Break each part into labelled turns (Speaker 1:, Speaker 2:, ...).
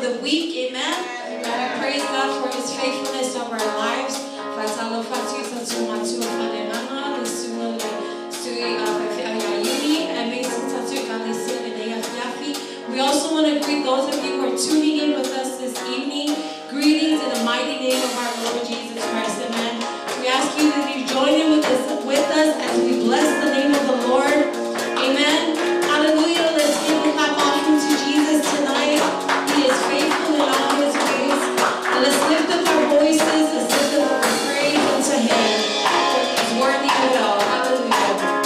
Speaker 1: the week. Amen. Amen. Praise God for His faithfulness over our lives. Faatalofa atu i tatou matua faaleagaga, le susuga i le sui faifeau ia Iuni, aemaise tatou ekalesia i lenei afiafi. We also want to greet those of you who are tuning in with us this evening. Greetings in the mighty name of our Lord Jesus Christ. Amen. We ask you that you join in with us as we bless the name of the Lord. Amen. Hallelujah. Let's give a clap offering to Jesus tonight. He is faithful in all his ways. And let's lift up our voices. Let's lift up our praise unto him. For he is worthy of it all. Hallelujah.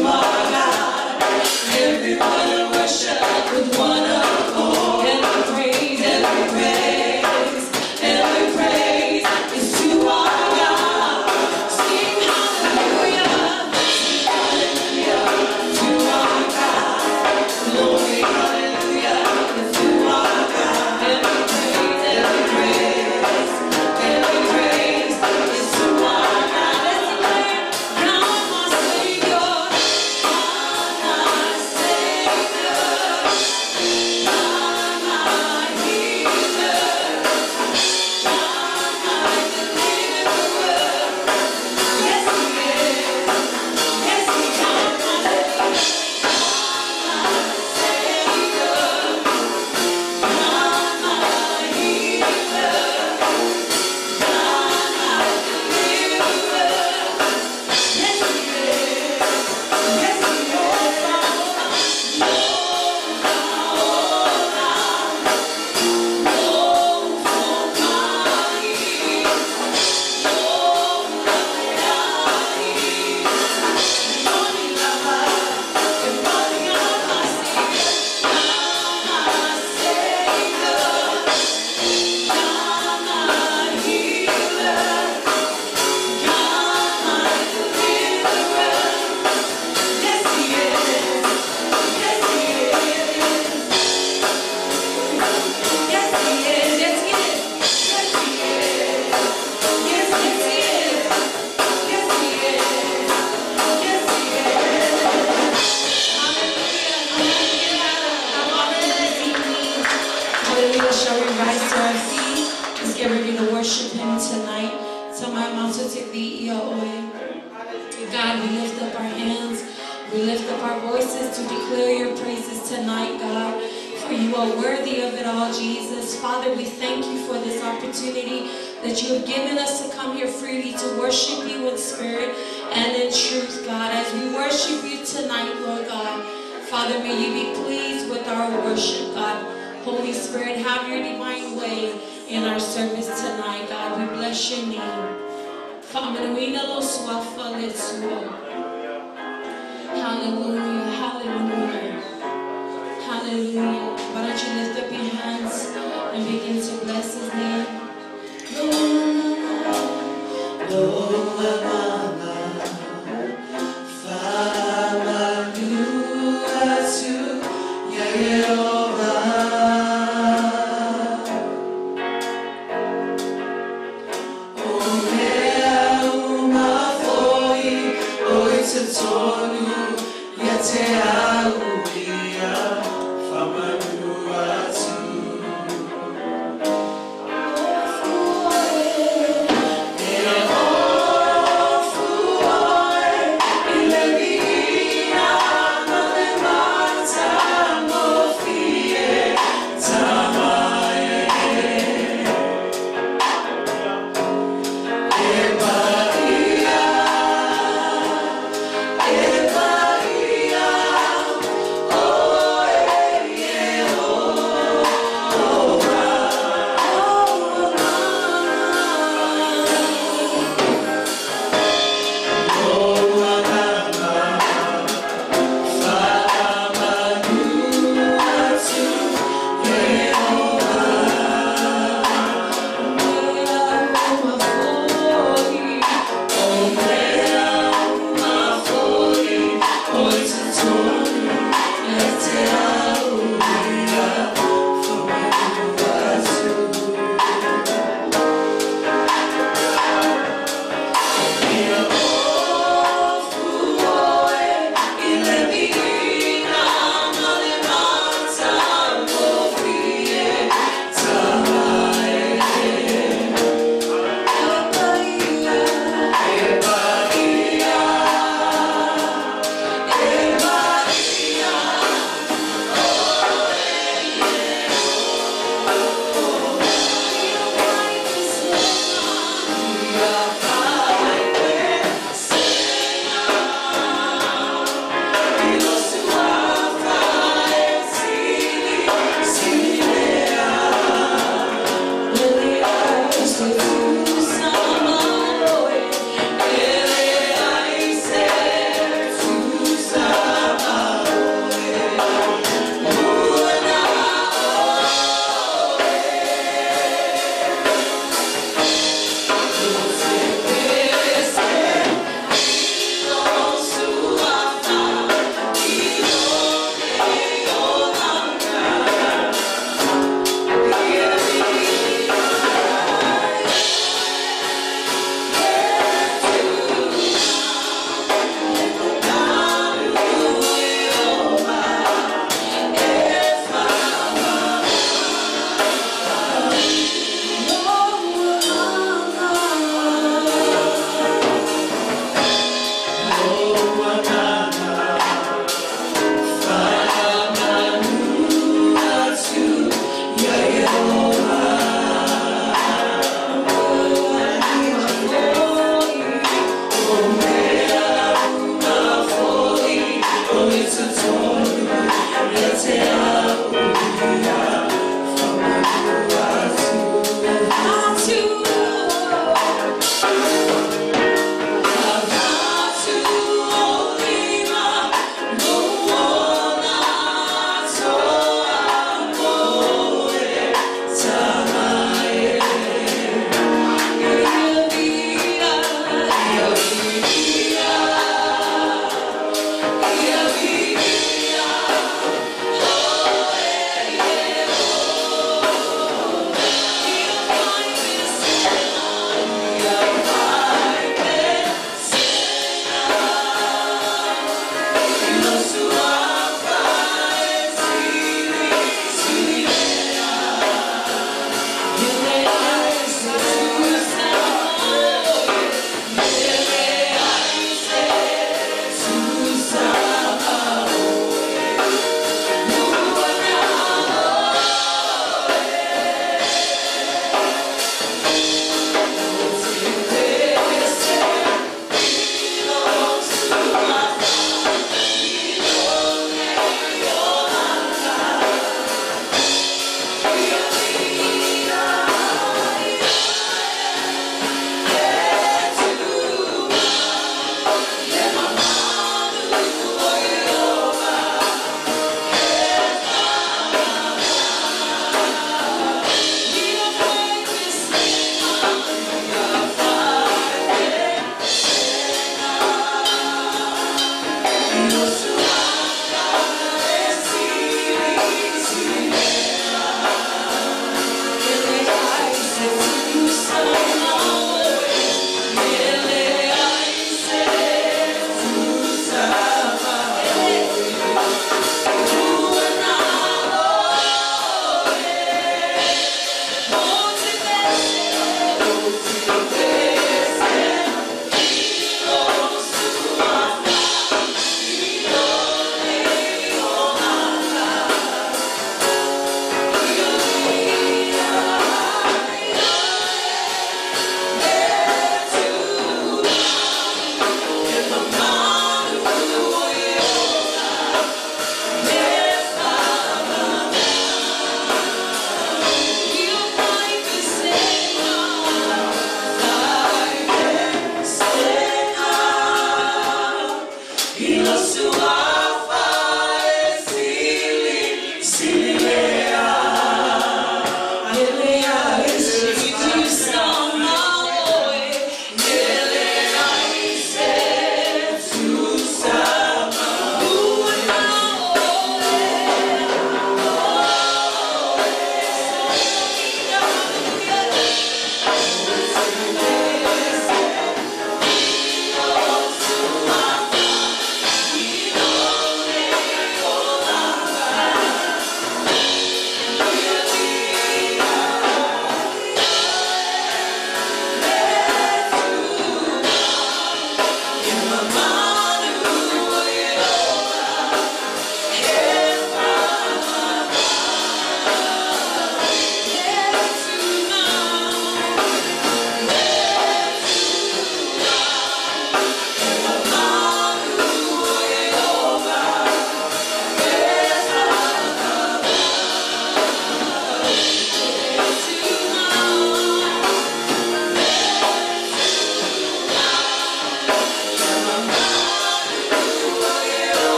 Speaker 2: E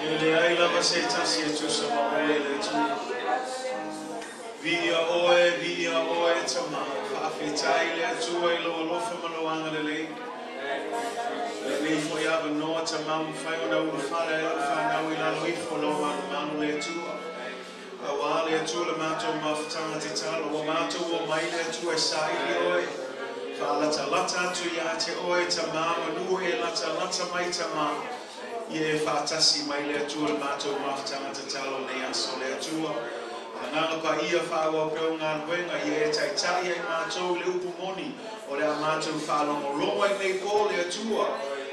Speaker 2: E leai lava se tasi e tusa ma Oe e le Atua. Viia Oe, viia Oe e Tama. Faafetai le Atua i Lou alofa ma Lou agalelei. Lenei foi avanoa Tama ua mafai ona ulufale ai lau fanau i lalo ifo o Lau malumalu le Atua. Auā le Atua le matou mafutaga tatalo, ua matou omai le Atua e saili Oe, faalatalata atu ia te Oe, Tama, manu e latalata mai Tama, ia e faatasi mai le Atua le matou mafutaga tatalo nei aso le Atua. Agaga Paia faaauau pea ou galuega, ia e taitai ai matou i le upu moni o le a matou faalogologo ai nei po le Atua,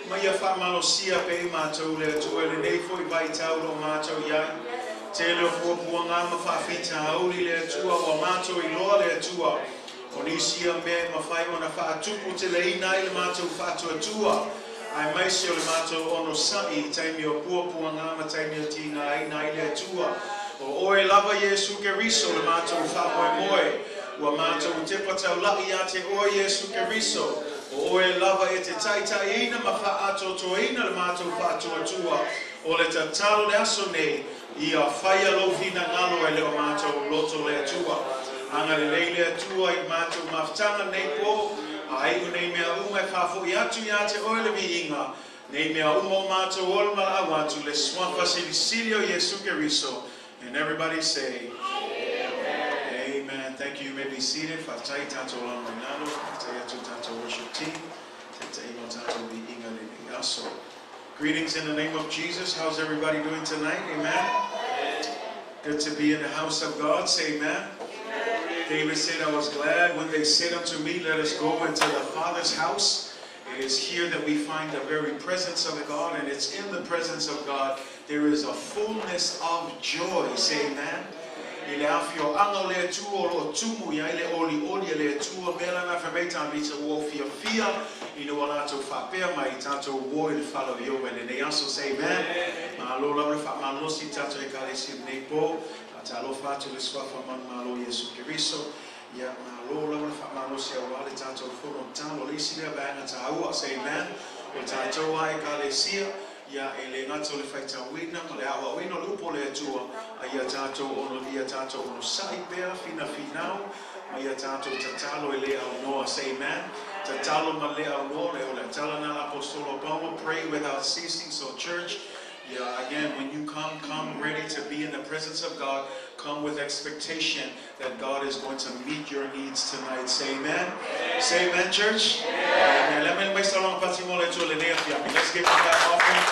Speaker 2: ma ia faamalosia pea i matou le Atua i lenei foi vaitau o lo o matou i ai. Tele o puapuaga ma faafitauli le Atua ua matou iloa le Atua. O nisi ia mea e mafai ona faatuputeleina ai le matou faatuatua, aemaise o le matou onosai i taimi o puapuaga ma taimi o tigaina ai le Atua. O Oe lava Iesu Keriso le matou faamoemoe. Ua matou tepa taula'i ia te Oe Iesu Keriso. O Oe lava e te taitaiina ma faaatoatoaina le matou faatuatua. O le tatalo le aso nei, Ia faia lou finagalo e le o matou loto le Atua. Agalelei le Atua i matou mafutaga nei po, a iu nei mea uma e faafoi atu ia te oe le viiga, nei mea uma o matou ola ma laau atu le Suafa Silisili o Iesu Keriso. And everybody say, Amen. Amen. Thank you. You may be seated. Faafetai tatou lalo mai lalo. Faafetai atu tatou worship team. Taitaiga o tatou viiga lenei aso. Greetings in the name of Jesus. How's everybody doing tonight? Amen. Good to be in the house of God. Say amen. Amen. David said, I was glad when they said unto me, let us go into the Father's house. It is here that we find the very presence of God, and it's in the presence of God there is a fullness of joy. Say amen. I le afioaga o le Atua o lo o tumu i ai le olioli a le Atua, mea lana fai mai Tavita, ua ou fiafia ina ua latou faapea mai, tatou o i le fale o Ieova i lenei aso. Say amen. Malo lava le faamalosi i tatou Ekalesia i lenei po. Faatalofa atu i le Suafa manumalo o Iesu Keriso. Ia, malo lava le faamalosi aua le tatou fono tatalo. O le isi lea vaega taua, say amen, o le tatou lava Ekalesia, Ia, e le gata o le faitauina ma le aoaoina o le upu o le Atua, a ia tatou ono, ia tatou onosai pea, finafinau, ma ia tatou tatalo e le aunoa. Say amen. Tatalo ma le aunoa, le o le tala na Apostolo Paulo, pray without ceasing. So church, yeah, again, when you come, come ready to be in the presence of God. Come with expectation that God is going to meet your needs tonight. Say amen. Amen. Say amen, church. Amen. Amen. Let me Let's give him that offering.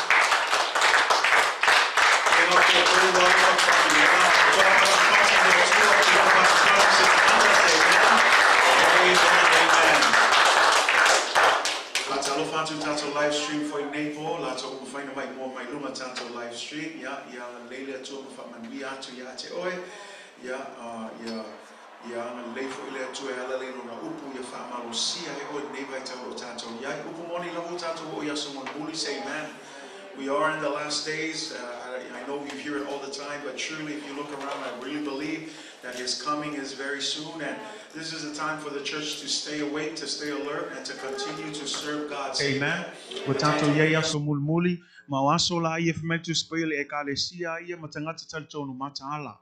Speaker 2: Faatalofa atu tatou live stream foi nei po, latou ua mafaina mai moa mai luma tatou live stream. Ia, ia agalelei le Atua ma faamanuia atu ia te oe. Ia, ia, ia agalelei foi le Atua e ala lea i Lona upu, ia faamalosia ai oe i lenei vaitau o lo o tatou i ai. Upu moni lava ua tatou oo i aso mulimuli, say amen. We are in the last days. I, I know you hear it all the time, but truly, if you look around, I really believe that His coming is very soon. And this is a time for the church to stay awake, to stay alert, and to continue to serve God. Say amen. Ua tatou i ai aso mulimuli, ma o aso la ia fai mai le Tusi Paia le Ekalesia ia ma tagata talitonu mataala.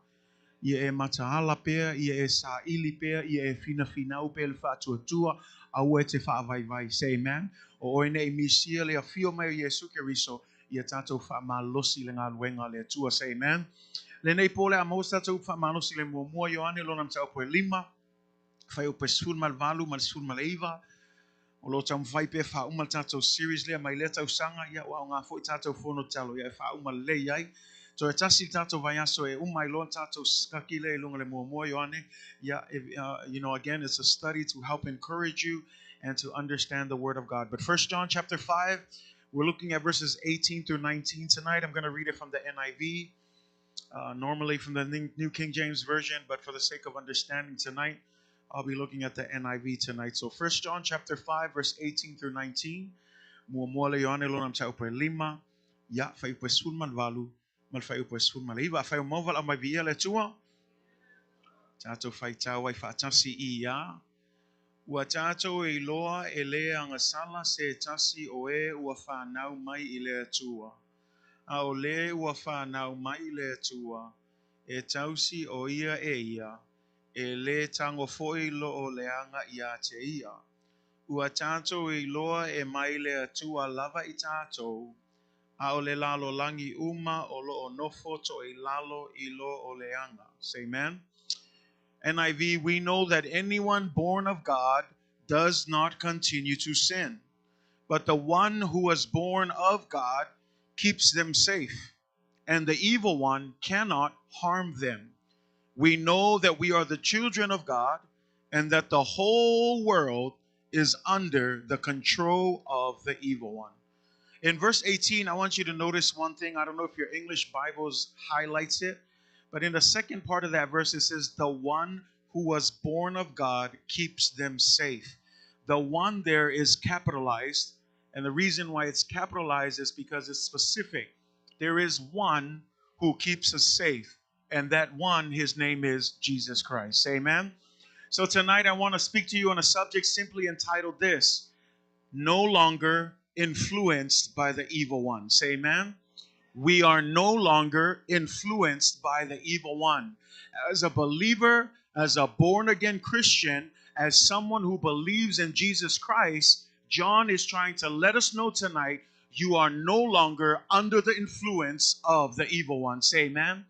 Speaker 2: Ia e mataala pea, ia e saili pea, ia e finafinau pea le faatuatua, aua e te faavaivai. Say amen. O oe nei misia le afio mai o Iesu Keriso, ia tatou faamalosi le galuega a le Atua. Say amen. Lenei po o le a maua se tatou upu faamalosi le muamua Ioane lona mataupu e lima, fuaiupu e 18 ma le 19. O lo o taumafai pea e faauma le tatou series lea mai lea tausaga, ia ua aoga foi tatou fono tatalo ia e faauma lelei ai. Toe tasi le tatou vaiaso e uma ai loa le tatou sikaki lea i luga le muamua Ioane. Ia, you know, again, it's a study to help encourage you and to understand the Word of God. But First John chapter 5, we're looking at verses 18 through 19 tonight. I'm going to read it from the NIV, normally from the New King James Version, but for the sake of understanding tonight, I'll be looking at the NIV tonight. So First John chapter 5, verse 18 through 19. Muamua le Ioane lona mataupu e lima, ia, fuaiupu e 18, ma le fuaiupu e 19. Afai o maua valaau mai viia le Atua, tatou faitau ai faatasi i ia. Ua tatou e iloa e le agasala se tasi o e ua fanau mai i le Atua. A o le ua fanau mai i le Atua, e tausi o ia e ia, e lē tago foi loo leaga ia te ia. Ua tatou iloa e mai le Atua lava i tatou, a o le lalolagi uma o loo nofo toilalo i lo o leaga. Say amen. NIV, we know that anyone born of God does not continue to sin, but the one who was born of God keeps them safe, and the evil one cannot harm them. We know that we are the children of God and that the whole world is under the control of the evil one. In verse 18, I want you to notice one thing. I don't know if your English Bibles highlights it, but in the second part of that verse, it says, The one who was born of God keeps them safe. The one there is capitalized, and the reason why it's capitalized is because it's specific. There is one who keeps us safe, and that one, his name is Jesus Christ. Amen. So tonight I want to speak to you on a subject simply entitled this: No Longer Influenced by the Evil One. Say amen. We are no longer influenced by the evil one. As a believer, as a born again Christian, as someone who believes in Jesus Christ, John is trying to let us know tonight you are no longer under the influence of the evil one. Say amen.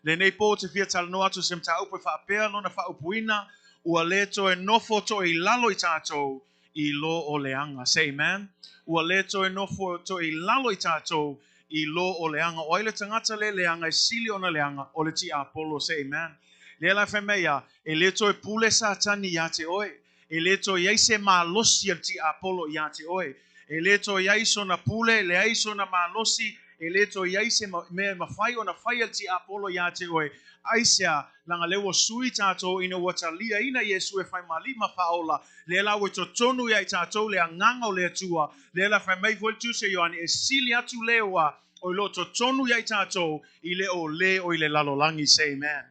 Speaker 2: Lenei po te fia talanoa atu se mataupu e faapea lona faaupuina ua le toe nofo toilalo i tatou i lo o leaga. Say amen. Ua le toe nofo toilalo i tatou i lo o leaga. O ai le tagata le leaga e sili ona leaga o le tiapolo. Say amen. Lea la fai mai ia, e le toe pule Satani ia te oe. E le toe iai se malosi a le tiapolo ia te oe. E le toe iai sona pule, leai sona malosi, e le toe iai se mea e mafai ona fai a le tiapolo ia te oe. Aisea, laga lea ua sui tatou ina ua taliaina Iesu e fai ma Alii ma Faaola, lea la ua totonu ia i tatou le agaga o le Atua, lea la fai mai foi le Tusi a Ioane, e sili atu le ua o i loo totonu ia i tatou i le o le o i le lalolagi. Say amen.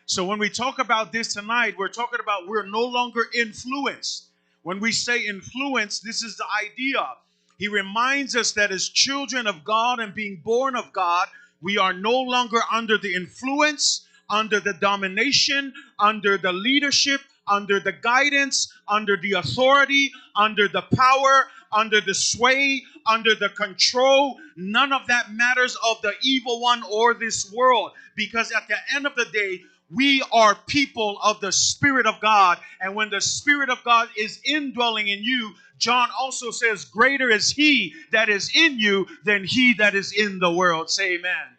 Speaker 2: So when we talk about this tonight, we're talking about we're no longer influenced. When we say influence, this is the idea. He reminds us that as children of God and being born of God, we are no longer under the influence, under the domination, under the leadership, under the guidance, under the authority, under the power, under the sway, under the control. None of that matters of the evil one or this world. Because at the end of the day, we are people of the Spirit of God. And when the Spirit of God is indwelling in you, John also says, greater is he that is in you than he that is in the world. Say amen.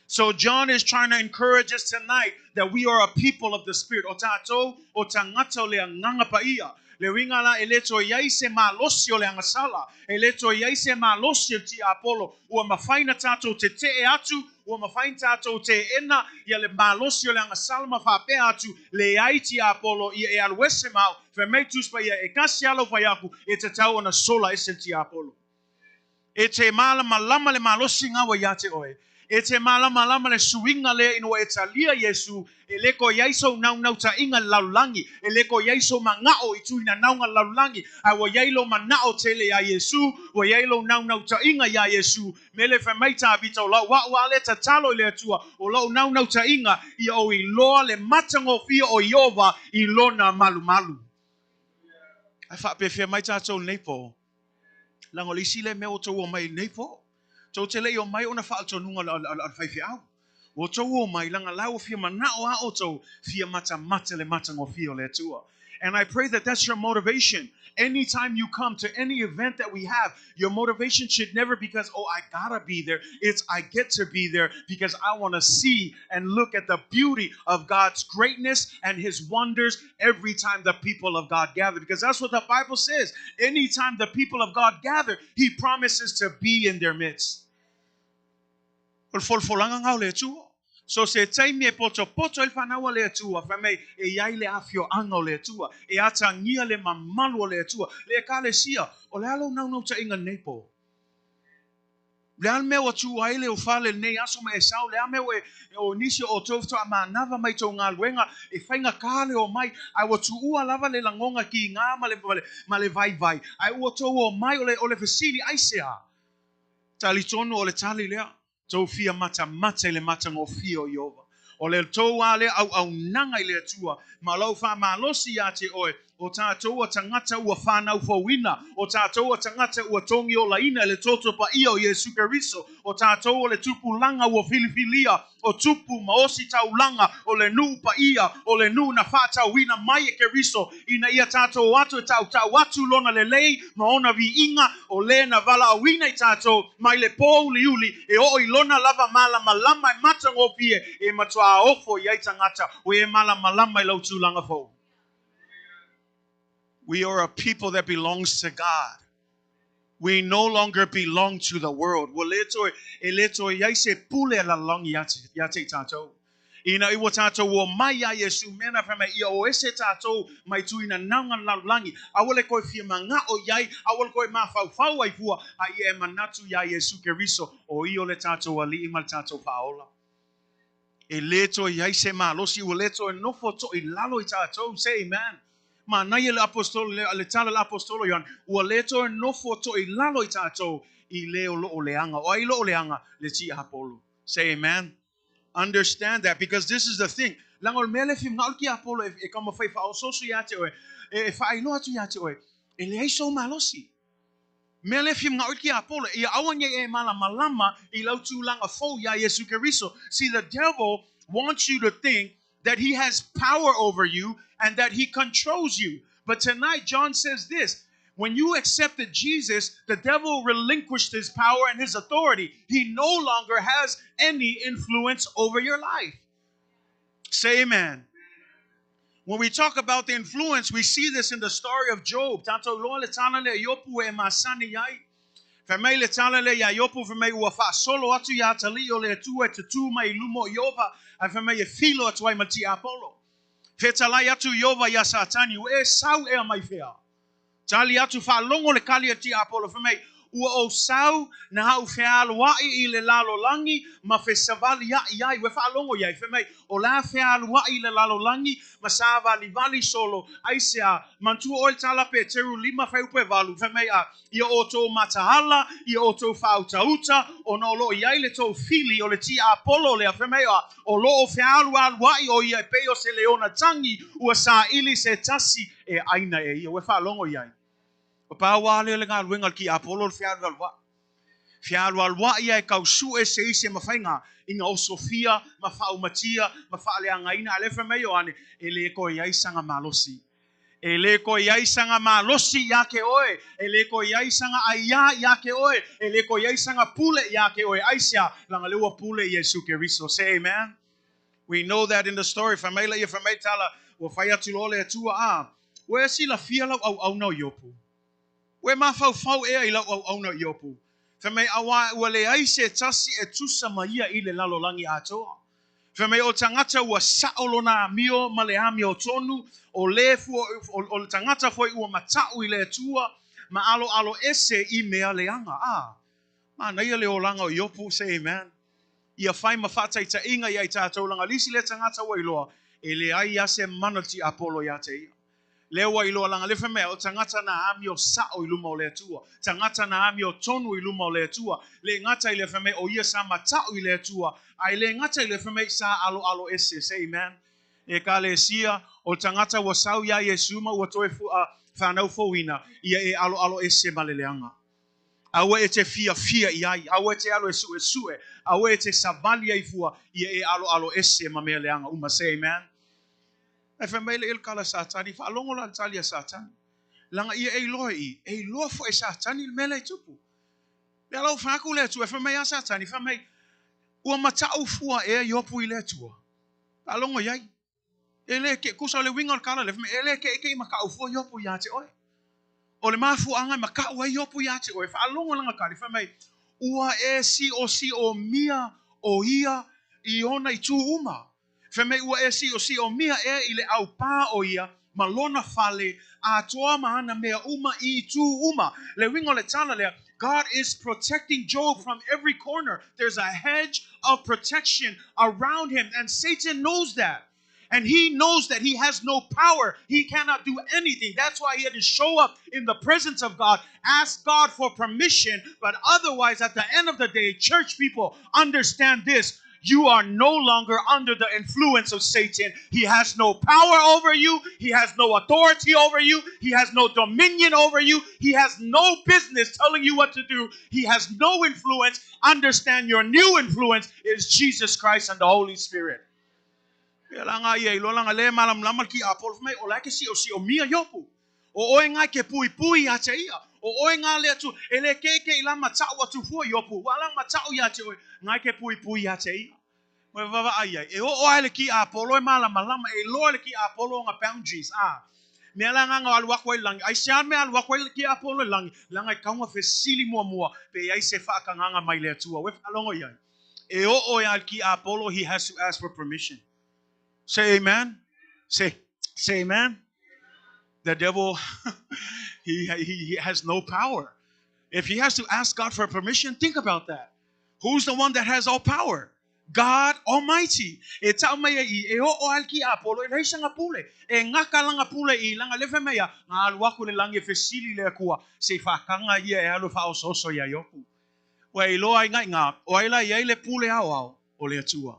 Speaker 2: So John is trying to encourage us tonight that we are a people of the Spirit. O tatou, o tagata o le Agaga Paia. Le uiga la e le toe iai se malosi o le agasala, e le toe iai se malosi o le tiapolo, ua mafai na tatou tetee atu, ua mafai na tatou teena ia le malosi o le agasala ma faapea atu, leai tiapolo ia e alu ese ma au, fai mai Tusi Paia e tasi lava lou fai atu, e tatau ona sola ese le tiapolo. E te malamalama le malosi ua ia te oe. E te malamalama le suiga lea ina ua e talia Iesu, e le toe iai sou naunautaiga i le lalolagi, e le toe iai sou manao i tuinanauga i le lalolagi, ae ua iai lou manao tele iā Iesu, ua iai lou naunautaiga iā Iesu. Mea lea fai mai Tavita, o lau a'u lava lea tatalo i le Atua, o lou naunautaiga ia ou iloa le matagofie o Ieova i lona malumalu. Ae faapefea mai tatou i lenei po? Laga o le isi lea mea ua outou omai i lenei po. Tou te le i omai ona faaletonuga o le faifeau. Ua outou omai laga la ua fia manao lava outou fia matamata le matagofie o le Atua. And I pray that that's your motivation. Anytime you come to any event that we have, your motivation should never be because, oh, I gotta be there. It's I get to be there because I want to see and look at the beauty of God's greatness and his wonders every time the people of God gather. Because that's what the Bible says. Anytime the people of God gather, he promises to be in their midst. O le folafolaga lena o le Atua. So se taimi e potopoto ai le fanau a le Atua, fai mai e iai le afioaga o le Atua, e atagia le mamalu o le Atua, le Ekalesia, o le a lou naunautaiga i lenei po? Le a le mea ua tu ai le ufale i lenei aso ma e sau, le a mea ua e, o nisi o outou faatoa manava mai tou galuega, e faigata le omai, ae ua tuua lava le lagoga kiga ma le, ma le, ma le vaivai, ae ua tou omai o le, o le fesili, aisea? Talitonu o le tali lea. Tou fia matamata i le matagofie o Ieova. O le tou lava lea auaunaga i le Atua, ma o lau faamalosi ia te oe, o tatou o tagata ua fanau fouina, o tatou o tagata ua togiolaina e le toto paia o Iesu Keriso, o tatou o le tupulaga ua filifilia, o tupu ma ositaulaga, o le nuu paia, o le nuu na faatauina mai e Keriso, ina ia tatou o atu e tautau atu lona lelei ma ona viiga, o le na valaauina i tatou mai le pōuliuli e oo i lona lava malamalama e matagofie e matuā ofo i ai tagata ua e malamalama i lau tulaga fou. We are a people that belongs to God. We no longer belong to the world. Ua le toe, e le toe i ai se pule a le lalolagi ia te, ia te i tatou. Ina ua tatou o mai iā Iesu, mea na fai mai, ia o ese tatou mai tuina nauga le lalolagi. Aua le koe fia maga'o i ai, aua le koe mafaufau ai fua, a ia e manatu iā Iesu Keriso, o ia o le tatou Alii ma le tatou Faaola. E le toe i ai se malosi, ua le toe nofo toilalo i tatou. Say amen. Manaia le apostolo, le, le tala le apostolo Ioane, ua le toe nofo toilalo i tatou i le o loo leaga. O ai loo leaga? Le tiapolo. Say amen. Understand that because this is the thing. Leaga o le mea lea e fia manao le tiapolo e, e taumafai faaosooso ia te oe, e, e faailoa atu ia te oe, e leai sou malosi. Mea lea e fia manao ai le tiapolo, ia aua nei e malamalama i lau tulaga fou iā Iesu Keriso. See, the devil wants you to think that he has power over you and that he controls you. But tonight, John says this when you accepted Jesus, the devil relinquished his power and his authority. He no longer has any influence over your life. Say amen. When we talk about the influence, we see this in the story of Job. Tatou iloa le tala lea Iopu e masani ai. Fai mai le tala lea iā Iopu, fai mai ua faasolo atu ia atalii o le Atua e tutū mai i luma o Ieova, ae fai mai e filo atu ai ma le tiapolo. Fetalai atu Ieova iā Satani, ua e sau ea mai fea? Tali atu faalogo le kali a tiapolo, fai mai, Ua ou sau na au fealuai i le lalolagi ma fesavaliaʻi ai. Ua faalogo i ai, fai mai, o le a fealuai i le lalolagi ma sāvalivali solo, aisea, manatua ʻoe le tala Peteru 5 fuaiupu 8, fai mai, a ia outou mataala, ia outou fāutauta, ona o loo i ai le tou fili o le tiapolo lea, fai mai, a o loo fealualuaʻi ʻo ia e pei o se leona tagi, ua saili se tasi e ʻaina e ia. Ua faalogo i ai. O pau lava lea o le galuega a le tiapolo o le fealualuaʻi. Fealualuaʻi ia e tau sue se isi e mafai ina osofia ma faaumatia ma faaleagaina, a o lea fai mai Ioane, e le toe i ai saga malosi. E le toe i ai saga malosi iā te oe, e le toe i ai saga aiā iā te oe, e le toe i ai saga pule iā te oe. Aisea? Leaga lea ua pule Iesu Keriso. Say amen. We know that in the story. Fai mai laia, fai mai tala, ua fai atu loa le Atua, a, ua e silafia lau auauna o Iopu. Ua e mafaufau ea i lau auauna o Iopu. Fai mai, auā ua leai se tasi e tusa ma ia i le lalolagi atoa. Fai mai, o tagata ua sao lona amio ma le amiotonu, o le fua, o, o le tagata foi ua mataʻu i le Atua, ma aloalo ese i mea leaga. A, manaia le olaga o Iopu, say amen. Ia fai ma faataitaiga ia i tatou leaga lisi lea tagata ua iloa, e leai a se mana tiapolo ia te ia. Lea ua iloa leaga lea fai mai, o tagata na amio sao i luma o le Atua, tagata na amio tonu i luma o le Atua, le gata i lea fai mai o ia sa mataʻu i le Atua, ae le gata i lea fai mai sa aloalo ese. Say amen. Ekalesia, o le tagata ua sau iā Iesu ma ua toe whanau fouina, ia e aloalo ese ma le leaga. Aua e te fiafia i ai, aua e te alu e suesue, aua e te savali ai fua, ia e aloalo ese ma mea leaga uma. Say amen. Ae fai mai le ia le tala a Satani, faalogo la le tali a Satani. Leaga ia e iloa i, e iloa foi e Satani le mea lea e tupu. Lea la ua fai atu le Atua, e fai mai a Satani, fai mai, ua mataʻu fua ea Iopu i le Atua. Faalogo i ai. E le ke, tusa o le uiga o le tala lea, fai mai, e le keʻikeʻi mataʻu fua Iopu iā te oe. O le mafuaaga e mataʻu ai Iopu iā te oe, faalogo lana tali, fai mai, ua e siosiomia ʻo ia i ona itu uma. Fai mai, ua e siosiomia ea i le aupā ʻo ia ma lona fale atoa ma ana mea uma i itu uma. Le uiga o le tala lea, God is protecting Job from every corner. There's a hedge of protection around him, and Satan knows that. And he knows that he has no power. He cannot do anything. That's why he had to show up in the presence of God, ask God for permission. But otherwise, at the end of the day, church people, understand this. You are no longer under the influence of Satan. He has no power over you. He has no authority over you. He has no dominion over you. He has no business telling you what to do. He has no influence. Understand your new influence is Jesus Christ and the Holy Spirit. Langa ia ilo langa le malam lama ki apol mai o la ke si o si o mia yopu. O oe ngai ke pui pui ia te ia. O oe ngā le atu e le ke ke ila matau atu fua yopu. Wa lang matau ia te oe ngai ke pui pui ia te ia. Moe vava ai ai. E o o ai le ki apolo e malama lama e loa le ki apolo nga boundaries. Ah. Mea la nganga alu ako ai langi. Ai se mea alu ako ai le ki apolo e langi. Langa i kaunga fesili mua mua. Pe ai se whaakanganga mai le atua. We whalongo iai. E o o ai ki apolo, he has to ask for permission. Say amen. Say amen. The devil, he has no power. If he has to ask God for permission, think about that. Who's the one that has all power? God Almighty. E tau mai i e o o alki apolo e reisanga pule. E ngaka langa pule i langa lefe mea ngā alu aku le langi e fesili le akua. Se whakanga ia e alu whaososo ia yoku. Ua i loa i ngai ngā, o ai la i ai le pule ao ao o le atua.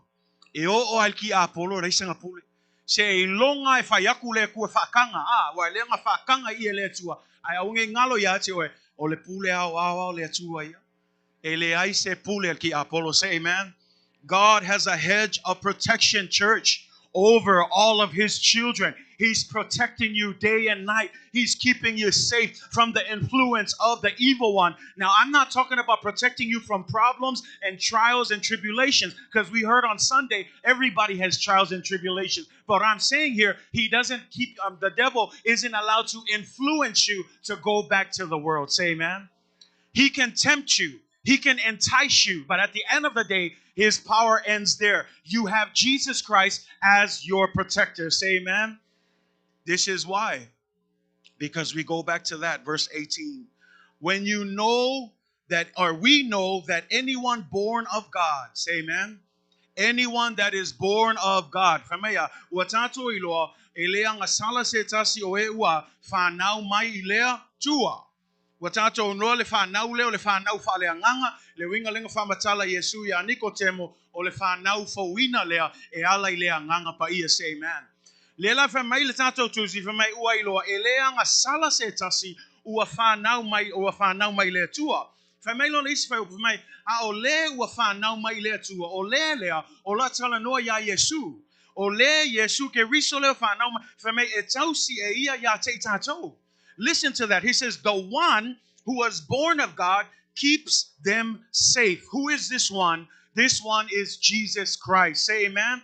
Speaker 2: E o o alki apolo e reisanga pule. Se i longa e whai aku le akua whakanga. Ah, ua le nga whakanga i e le atua. Ai au nge ngalo ia ate oe, o le pule ao ao ao le atua ia. E le ai se pule alki apolo. Say amen. God has a hedge of protection, church, over all of his children. He's protecting you day and night. He's keeping you safe from the influence of the evil one. Now, I'm not talking about protecting you from problems and trials and tribulations, because we heard on Sunday, everybody has trials and tribulations. But I'm saying here, he doesn't keep, the devil isn't allowed to influence you to go back to the world. Say amen. He can tempt you. He can entice you, but at the end of the day, his power ends there. You have Jesus Christ as your protector. Say amen. This is why. Because we go back to that, verse 18. When you know that, or we know that anyone born of God, say amen. Anyone that is born of God. Whamea, ua tātou iloa, e lea ngā sala se tasi o e ua, whanau mai i lea tua. Ua tātou noa le whanau leo, le whanau whalea nganga, le winga lenga whamatala Yesu ia Nikotemo, o le whanau fauina lea, e ala i lea nganga pa ia, say amen. Le la whamai le tātou tusi, whamai ua iloa, e lea ngā sala se tasi, ua whanau mai lea tua. Whamai lona isi whai, whamai, a o le ua whanau mai lea tua, o le lea, o la tala noa ia Yesu. O le Yesu ke riso leo whanau mai, whamai e tausi e ia ia te i tātou. Listen to that. He says, the one who was born of God keeps them safe. Who is this one? This one is Jesus Christ. Say amen.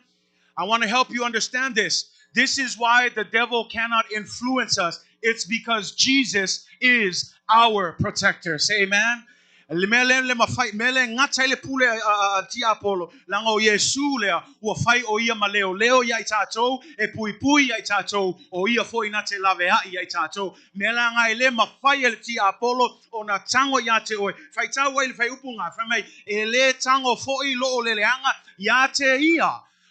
Speaker 2: I want to help you understand this. This is why the devil cannot influence us. It's because Jesus is our protector. Say amen. Le mele le mafai mele ngata le pule a ti Apollo langa o Yesu lea ua fai o ia maleo leo ia i tātou e pui pui ia i tātou o ia foi na te lave ai ia i tātou mele nga le mafai le ti Apollo o na tango ia te oe fai tau ai le fai upu ngā fai mai e le tango foi lo o le leanga ia te ia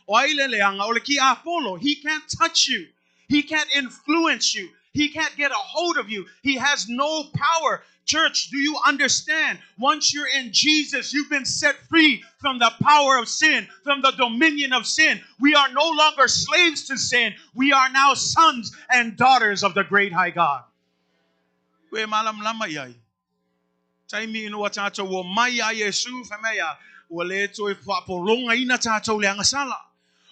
Speaker 2: o ai le leanga o le ki Apollo. He can't touch you. He can't influence you. He can't get a hold of you. He has no power. Church, do you understand? Once you're in Jesus, you've been set free from the power of sin, from the dominion of sin. We are no longer slaves to sin. We are now sons and daughters of the great high God. We malam lama iai. Taimi ino wa tātou o mai a Yesu, whamea, ua le toi whapolonga ina tātou le angasala.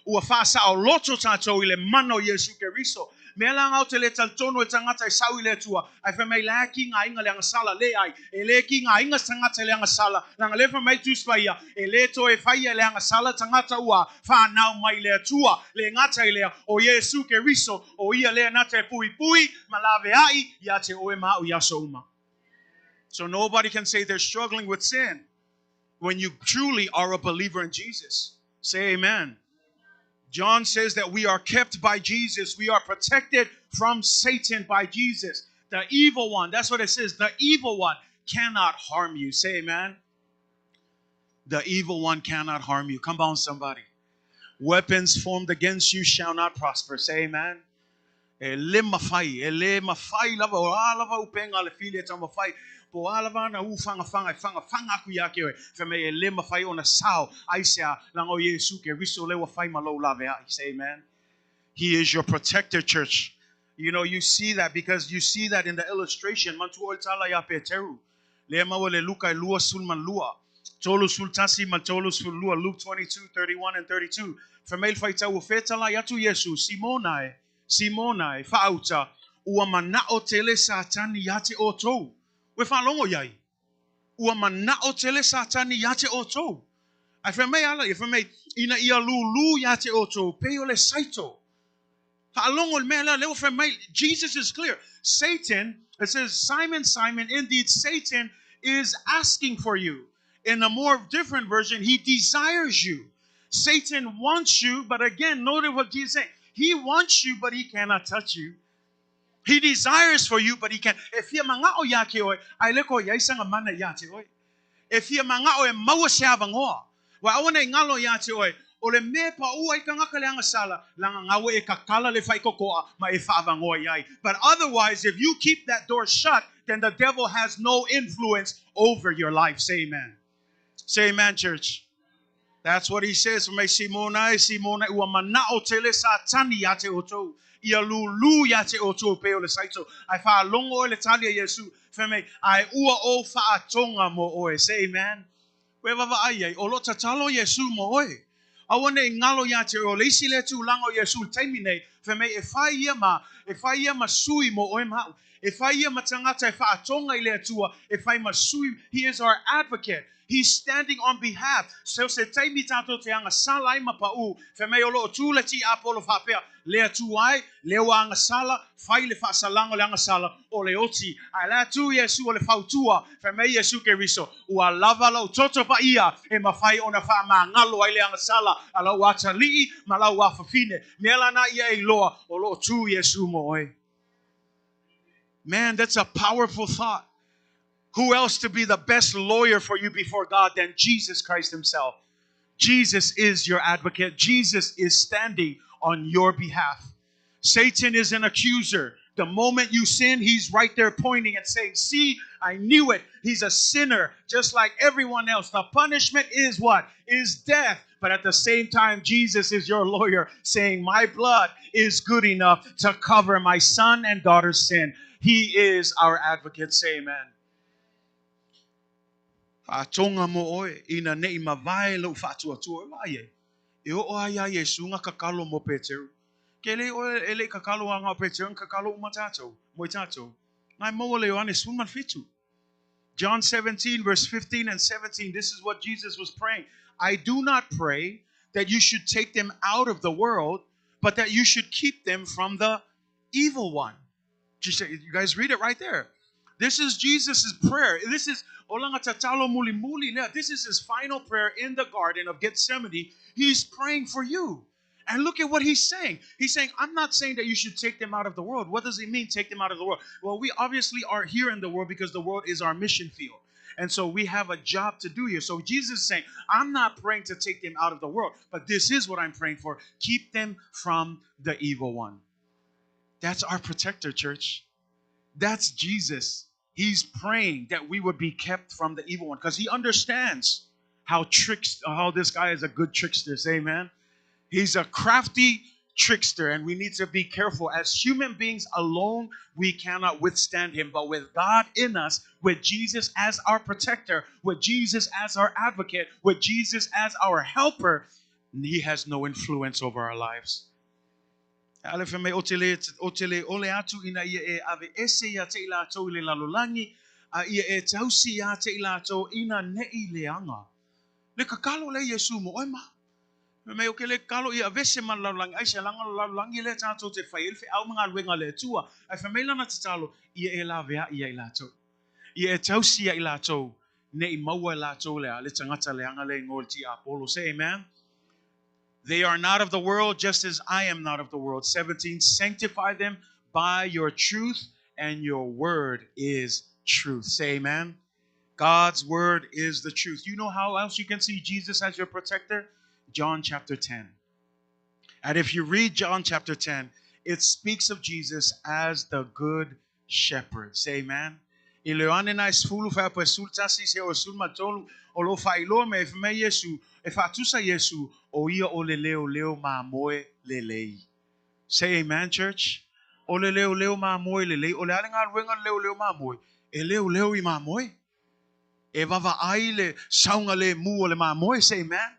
Speaker 2: Ua whaasa o loto tātou i le mana o Yesu Keriso. Mea la ngau te le taltono e tangata e sau i le atua. Ai wha mai la ki ngā inga le angasala le ai. E le ki ngā inga tangata le angasala. Langa le wha mai tuspaia. E le to e whaia le angasala tangata ua. Whanau mai le atua. Le ngata i lea. O Yesu Keriso. O ia lea nata e pui pui. Malave ai. Ia te oe ma'u ia souma. So nobody can say they're struggling with sin when you truly are a believer in Jesus. Say amen. John says that we are kept by Jesus. We are protected from Satan by Jesus. The evil one, that's what it says. The evil one cannot harm you. Say amen. The evil one cannot harm you. Come on, somebody. Weapons formed against you shall not prosper. Say amen. E le mafai, e le mafai lava, o a lava upenga le fili e taumafai, po o a lava ana ufagafaga e fagafaga aku ia te oe, fai mai e le mafai ona sao, aisea, leaga o Iesu Keriso lea ua fai ma lou laveai. Say amen. He is your protector, church. You know, you see that because you see that in the illustration. Manatua oe le tala ia Peteru. Lea maua le Luka e 22, 31 ma 32, Luke 22, 31 and 32. Fai mai le faitau ua fetalai atu Iesu, Simona e, Simona e, faauta, ua mana'o tele Satani ia te outou. Ua e faalogo i ai? Ua mana'o tele Satani ia te outou. Ae fai mai ala ia, fai mai, ina ia lūlū ia te outou, pei o le saito. Faalogo i le mea lea, lea ua fai mai, Jesus is clear. Satan, it says, Simon, Simon, indeed Satan is asking for you. In a more different version, he desires you. Satan wants you, but again, notice what Jesus is saying. He wants you, but he cannot touch you. He desires for you, but he can't. E fia manga'o ia te oe, ae le ko iai sanga mana ia te oe. E fia manga'o e maua se avanoa. Ua aua nei galo ia te oe, o le mea e pa'u ai tagata le agasala, leaga gaua e tatala le faikoko'a ma e fa'avanoa i ai. But otherwise, if you keep that door shut, then the devil has no influence over your life. Say amen. Say amen, church. That's what he says. Fai mai Simona e, Simona e, ua mana'o tele Satani ia te outou, ia lūlū ia te outou pei o le saito. Ae faalogo oe le tali a Iesu, fai mai, ae ua ou fa'atoga mo oe. Say amen. Ua e vaavaai ai, o lo o tatalo Iesu mo oe. Aua ne i galo ia te oe, o le isi lea tulaga o Iesu i le taimi nei, fai mai e fai ia ma, e fai ia ma sui mo oe ma a'u. E fai ia ma tagata e fa'atoga i le Atua, e fai ma sui, he is our advocate. He's standing on behalf. So se taimi tātou te agasala ai ma pa'u, fai mai o lo o tu le tiapolo faapea, le Atua e, lea ua agasala, fai le fa'asalaga o le agasala, o le oti. Ae la tu Iesu o le fautua, fai mai Iesu Keriso, ua lava lou toto pa'ia e mafai ona fa'amagalo ai le agasala a lau atali'i ma lau afafine. Mea lana ia e iloa, o lo o tu Iesu mo oe. Man, that's a powerful thought. Who else to be the best lawyer for you before God than Jesus Christ Himself? Jesus is your advocate. Jesus is standing on your behalf. Satan is an accuser. The moment you sin, he's right there pointing and saying, See, I knew it. He's a sinner, just like everyone else. The punishment is what? Is death. But at the same time, Jesus is your lawyer saying, My blood is good enough to cover my son and daughter's sin. He is our advocate. Say amen. Fa'atoga mo oe, ina ne'i mavae lou fa'atuatua. E vaai ai, e oo lava iā Iesu na tatalo mo Peteru. Ke le oe e le'i tatalo lava na o Peteru, na tatalo uma tatou, mo i tatou. Na e maua le Ioane 17. John 17, verse 15 and 17, this is what Jesus was praying. I do not pray that you should take them out of the world, but that you should keep them from the evil one. You guys read it right there. This is Jesus' prayer. This is o lana tatalo mulimuli lea. This is his final prayer in the Garden of Gethsemane. He's praying for you. And look at what he's saying. He's saying, I'm not saying that you should take them out of the world. What does he mean, take them out of the world? Well, we obviously are here in the world because the world is our mission field. And so we have a job to do here. So Jesus is saying, I'm not praying to take them out of the world, but this is what I'm praying for. Keep them from the evil one. That's our protector, church. That's Jesus. He's praying that we would be kept from the evil one because he understands how tricks how this guy is a good trickster. Say amen. He's a crafty trickster, and we need to be careful. As human beings alone, we cannot withstand him. But with God in us, with Jesus as our protector, with Jesus as our advocate, with Jesus as our helper, he has no influence over our lives. Ale fai mai, o te le, o te le ole atu ina ia e aveese ia te i latou i le lalolagi, a ia e tausi ia te i latou ina ne'i leaga. Le tatalo lea Iesu mo oe ma. Fai mai, o ke le tatalo ia avese ma le lalolagi, aisea leaga o le lalolagi lea tatou te fai ai le feau ma galuega a le Atua. Ae fai mai lana tatalo, ia e laveai ia i latou. Ia e tausi ia i latou, ne'i maua e latou le a, le tagata leaga le igoa o le tiapolo. Say amen. They are not of the world, just as I am not of the world. 17, sanctify them by your truth, and your word is truth. Say amen. God's word is the truth. You know how else you can see Jesus as your protector? John chapter 10. And if you read John chapter 10, it speaks of Jesus as the good shepherd. Say amen. I le Ioane na e sefulu fuaiupu e sefulu tasi seia oo i le sefulu ma tolu, o lo o faailoa mai fai mai Iesu, e faatusa Iesu, o ia o le leoleo mamoe lelei. Say amen, church. O le leoleo mamoe lelei, o le a le galuega a le leoleo mamoe? E leoleo i mamoe. E vaavaai le saogalemu o le mamoe, say amen.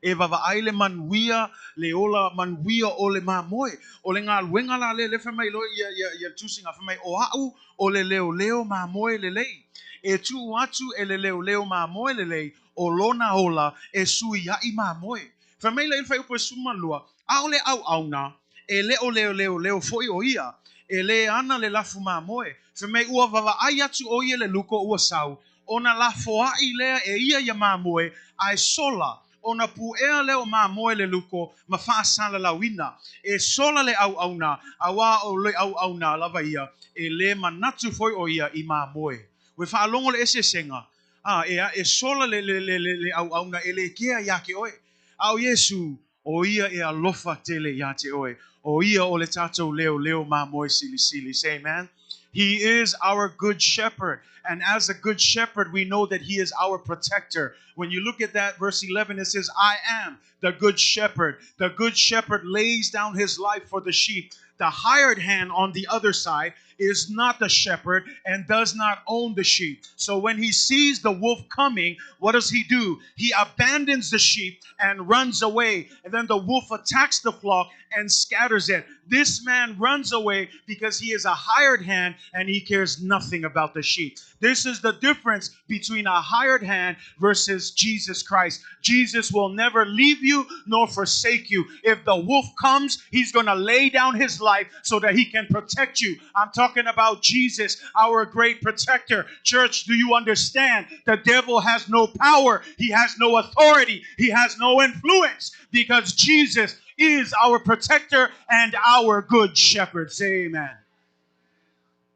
Speaker 2: E vaavaai le manuia, le ola manuia o le mamoe. O le galuega la lea, lea fai mai loa ia, ia, ia le tusiga, fai mai, o au o le leoleo mamoe lelei. E tuu atu e le leoleo mamoe lelei o lona ola e suiaʻi mamoe. Fai mai la i le fuaiupu e 12, ʻAʻole ʻauʻauna, e le o leoleoleo foi ʻo ia, e lē ana le lafu mamoe. Fai mai ua vaavaai atu ʻo ia i le luko ua sau, ona lafoaʻi lea e ia ia mamoe, a e sola, ona puʻea lea o mamoe le luko ma faasalalauina. E sola le ʻauʻauna, auā o le ʻauʻauna lava ia, e lē manatu foi ʻo ia i mamoe. Ua faalogo le eseesega, a e e sola le le le le le ʻauʻauna e lē kea iā te ʻoe. A ʻo Iesū, ʻo ia e alofa tele iā te ʻoe. ʻO ia o le tātou leoleo mamoe silisili. Say amen. He is our good shepherd. And as a good shepherd, we know that he is our protector. When you look at that, verse 11, it says, I am the good shepherd. The good shepherd lays down his life for the sheep. The hired hand on the other side is not the shepherd and does not own the sheep. So when he sees the wolf coming, what does he do? He abandons the sheep and runs away. And then the wolf attacks the flock and scatters it. This man runs away because he is a hired hand and he cares nothing about the sheep. This is the difference between a hired hand versus Jesus Christ. Jesus will never leave you nor forsake you. If the wolf comes, he's going to lay down his life so that he can protect you. I'm talking about Jesus, our great protector. Church, do you understand? The devil has no power, he has no authority, he has no influence because Jesus is our protector and our good shepherd. Say amen.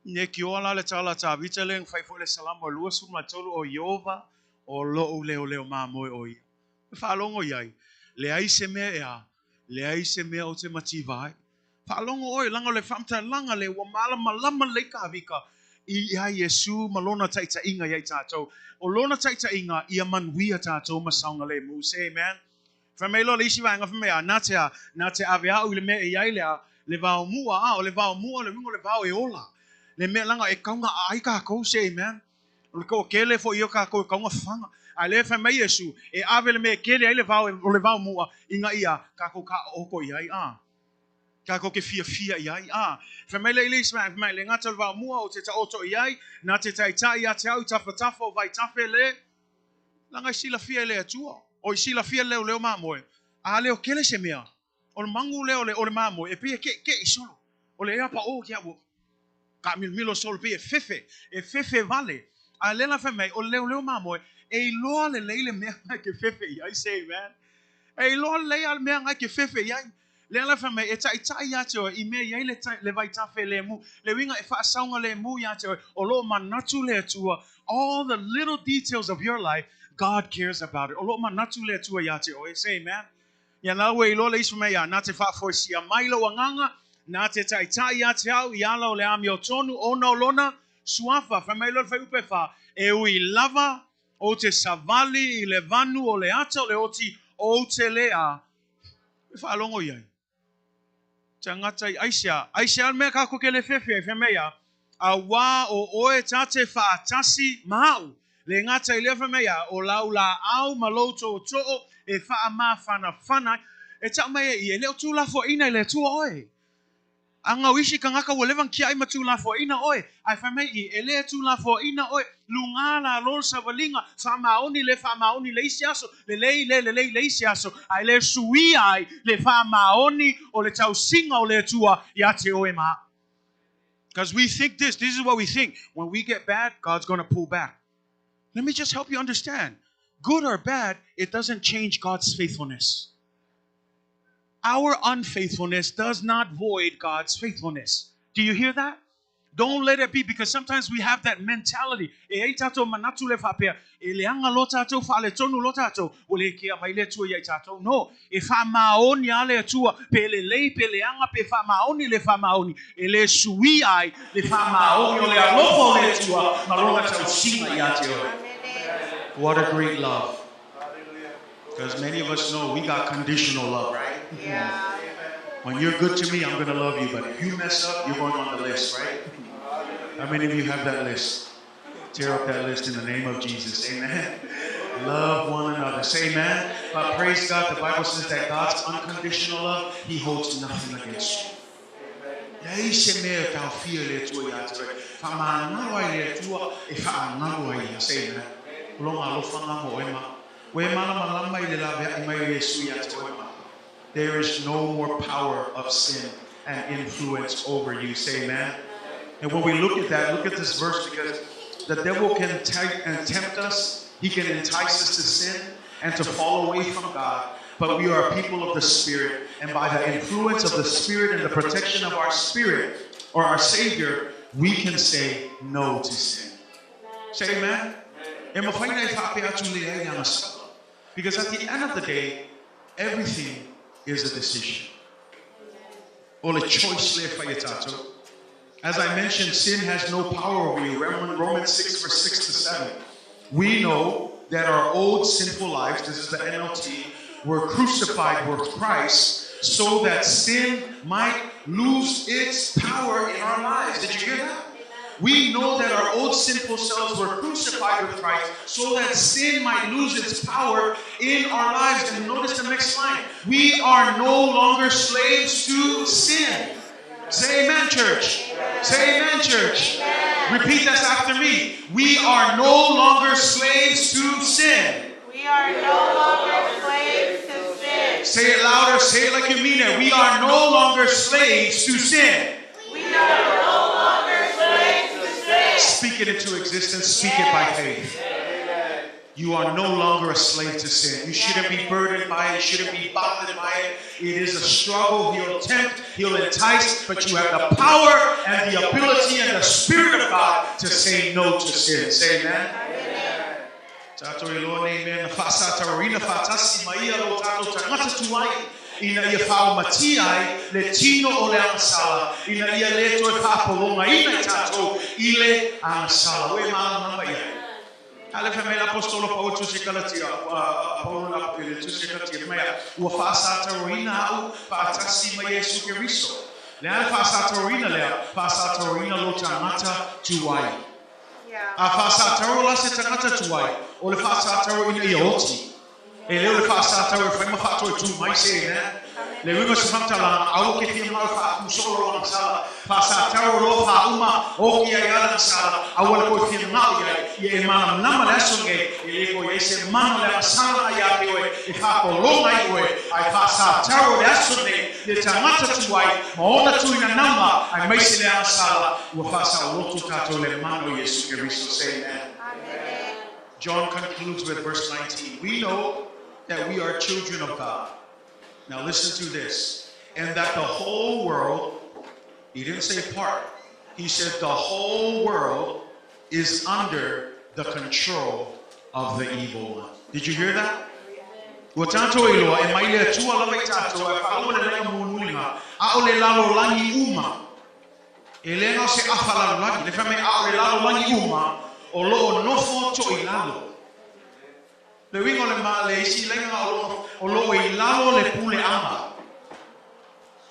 Speaker 2: Ne ki oa la le tala Tavita le fai foi le Salamo e 23 o Ieova o loʻu leoleo mamoe ʻo ia. E faalogo i ai, leai se mea e a, leai se mea o te mativa ai. Faalogo ʻoe, laga o le faamatalaga le ua malamalama lelei Kāvika i iā Iesū ma lona taitaiga iā i tātou. O lona taitaiga ia manuia tātou ma saogalemu. Say amen. Fai mai loa le isi vaega fai mai, a, na te a, na te ave a'u i le mea e i ai le a, le vao mu'a, a, o le vao mu'a, le uiga o le vao e ola. Le mea laga e kauga a'ai kākou, say amen. O le toʻatele foi ia o kākou e kauga faga. A lea fai mai Iesu, e ave le mea e kele ai le vao, o le vao mu'a, ina ia kākou kāʻoʻoko i ai, a. Kākou ke fiafia i ai, a. Fai mai lea i le isi vaega, fai mai, le gata o le vao mu'a o te taoto i ai, na te taitai ia te au i tafatafa o vaitafe le, Laga e silafia e le Atua, o i silafia le leoleo mamoe, a leo kele se mea, o le magu lea o le, o le mamoe, e pei e keʻikeʻi solo, o le ea paʻō ke aʻu, kaʻamilomilo solo, pei e fefe, e fefe wale. A lea la fai mai, o le leoleo mamoe, e iloa lelei le mea na ke fefe i ai, say amen. E iloa lelei a le mea na ke fefe i ai. Lea la fai mai, e taʻitaʻi iā te oe, i mea i ai le, le vaitafe lemu, le uiga e faasaoga lemu iā te oe, o loo manatu le Atua, all the little details of your life, God cares about it. O loo manatu le Atua iā te oe, say amen. Ia la ua iloa le isi fai mai, a na te faafoisia mai lou agaga, na te taʻitaʻi iā te au i ala o le amiotonu, ona o lona suafa. Fai mai loa le fuaiupu e fa, e ui lava ou te savali i le vanu o le ata o le oti, ou te le a E faalogo i ai. Tagata i aisea, aisea le mea kākou ke le fefe ai, fai mai a, auā o ʻoe ta te faatasi ma aʻu. Le gata i lea fai mai a, o lau lāʻau ma lou toʻotoʻo e faamafanafana ai. E taʻu mai e i, e le o tūlafoaiina i le Atua ʻoe. A gau isi kangaka ua leva kiaʻi ma tūlafoaiina ʻoe, a e fai mai i, e le tūlafoaiina ʻoe, lugā la lo le savaliga, faamaoni le faamaoni le isi aso, lelei le lelei le isi aso, a e le suia ai le faamaoni o le tausiga o le Atua iā te oe ma aʻu. Because we think this, this is what we think, when we get bad, God's gonna pull back. Let me just help you understand. Good or bad, it doesn't change God's faithfulness. Our unfaithfulness does not void God's faithfulness. Do you hear that? Don't let it be, because sometimes we have that mentality. E iai tatou manatu le faapea, e leaga loa tatou, faaletonu loa tatou, ua le kea mai le Atua ia i tatou. No, e faamaoni lava le Atua, pe lelei, pe leaga, pe faamaoni, le faamaoni, e le suia ai le faamaoni o le alofa o le Atua ma lona tausiga ia te oe. What a great love. Because many of us know we got conditional love, right?
Speaker 3: Yeah.
Speaker 2: When you're good to me, I'm going to love you. But if you mess up, you're going on the list, right? How many of you have that list? Tear up that list in the name of Jesus. Amen. Love one another. Say amen. But praise God, the Bible says that God's unconditional love, He holds nothing against you. Leai se mea e taofia i le Atua ia te oe. Faamagalo ai le Atua e faagalo ai ia. Say amen. O lona alofa lena mo oe ma. Ua e malamalama i le laveai mai o Iesu ia te oe ma. There is no more power of sin and influence over you. Say amen. And when we look at that, look at this verse, because the devil can tempt us. He can entice us to sin and to fall away from God. But we are people of the Spirit. And by the influence of the Spirit and the protection of our Spirit or our Savior, we can say no to sin. Say amen. E mafai ona e faapea atu leai i le agasala. Because at the end of the day, everything is a decision. O le choice lea e fai e tatou. As I mentioned, sin has no power over you. Romans 6, verse 6 to 7. We know that our old sinful lives, this is the NLT, were crucified with Christ so that sin might lose its power in our lives. Did you hear that? We know that our old sinful selves were crucified with Christ so that sin might lose its power in our lives. And notice the next line. We are no longer slaves to sin. Say amen, church. Say amen, church.
Speaker 3: Amen.
Speaker 2: Repeat this after me. We are no longer slaves to sin.
Speaker 3: We are no longer slaves to sin.
Speaker 2: Say it louder. Say it like you mean it. We are no longer slaves to sin.
Speaker 3: We are no longer slaves to sin.
Speaker 2: Speak it into existence. Speak it by faith. You are no longer a slave to sin. You shouldn't be burdened by it. You shouldn't be bothered by it. It is a struggle. He'll tempt, he'll entice, but you have the power and the ability and the Spirit of God to say no to sin. Say amen. Tatou iloa nei mea na faasataroina faatasi ma ia lo tatou tagata tuai, ina ia faaomatia ai le tino o le agasala, ina ia le toe faapologaina i tatou i le agasala. Ua e malamalama i ai. A le fai mai le Aposetolo Paulo i le Tusi a Kalatia, Paulo i le Tusi a Kalatia, fai mai a, ua faasataroina au faatasi ma Iesu Keriso. Le a le faasataroina lea? Faasataroina lo tagata tuai. A faasataro la se tagata tuai, o le faasataro ina ia oti. E le o le faasataro e fai ma faatoe tu mai se amen. Le uiga o se faamatalaga, aua ke fia mau faakusolo lo agasala, faasataro loa faauma, oki ai ala agasala, aua le koe fia mao i ai, ia e malamalama le aso nei, e le koe i ai se mana o le agasala na ia te oe, e faapologa ai oe, ae faasataro le aso nei, le tagata tuai, ma ona tuina nama, aemaise le agasala, ua faasaoloto tatou i le mana o Iesu Keriso. Say amen. John concludes with verse 19. We know that we are children of God. Now listen to this. And that the whole world, he didn't say part, he said the whole world is under the control of the evil one. Did you hear that? Ua tatou iloa, e mai le Atua lava i tatou, ae faalogo le laina mulimuliga, ʻaʻole lalolagi uma. E le na o se ʻafa lalolagi, le fai mai ʻaʻole lalolagi uma o lo o nofo toʻilalo. Le uiga o le ma le isi laina o lo o lo o i lalo le puleaga.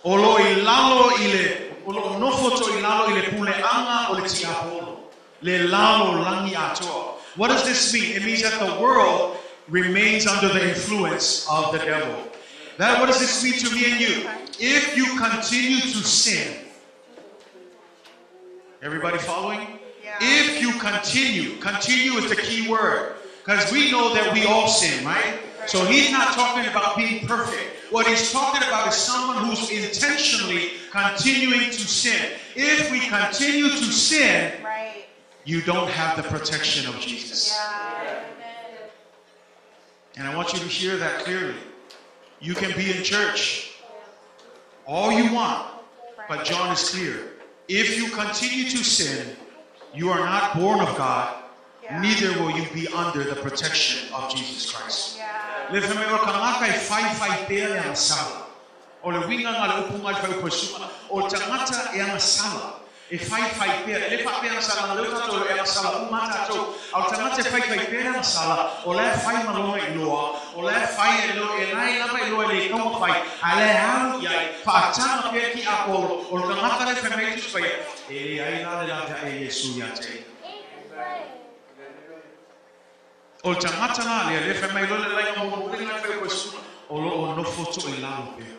Speaker 2: O lo o i lalo i le o lo o nofo toʻilalo i le puleaga o le tiapolo. Le lalolagi atoa. What does this mean? It means that the world remains under the influence of the devil. That what does this mean to me and you? If you continue to sin, everybody following?
Speaker 3: Yeah.
Speaker 2: If you continue, continue is the key word, because we know that we all sin, right? So he's not talking about being perfect. What he's talking about is someone who's intentionally continuing to sin. If we continue to sin,
Speaker 3: Right.
Speaker 2: you don't have the protection of Jesus.
Speaker 3: Yeah.
Speaker 2: And I want you to hear that clearly. You can be in church all you want, but John is clear. If you continue to sin, you are not born of God, neither will you be under the protection of Jesus Christ. Le fai mai o le tagata e faifai pea le agasala. O le uiga lena o le upu lena i le fuaiupu e 15, o le tagata e agasala, e faifai pea, e le faapea agasala na leo tatou e agasala uma a tatou, a o le tagata e faifai pea le agasala, o la e fai ma lona iloa, o la e fai e lo, e la e lava iloa e le taumafai, a o la e alu i ai, faataga pea ki Apolo, o le tagata la e fai mai le Tusi Paia, e leai la le laveai a Iesu ia te ia. O le tagata la lea, lea fai mai loa le laiga mulimuli lena fai o Iesu, o lo o nofo toilalo pea.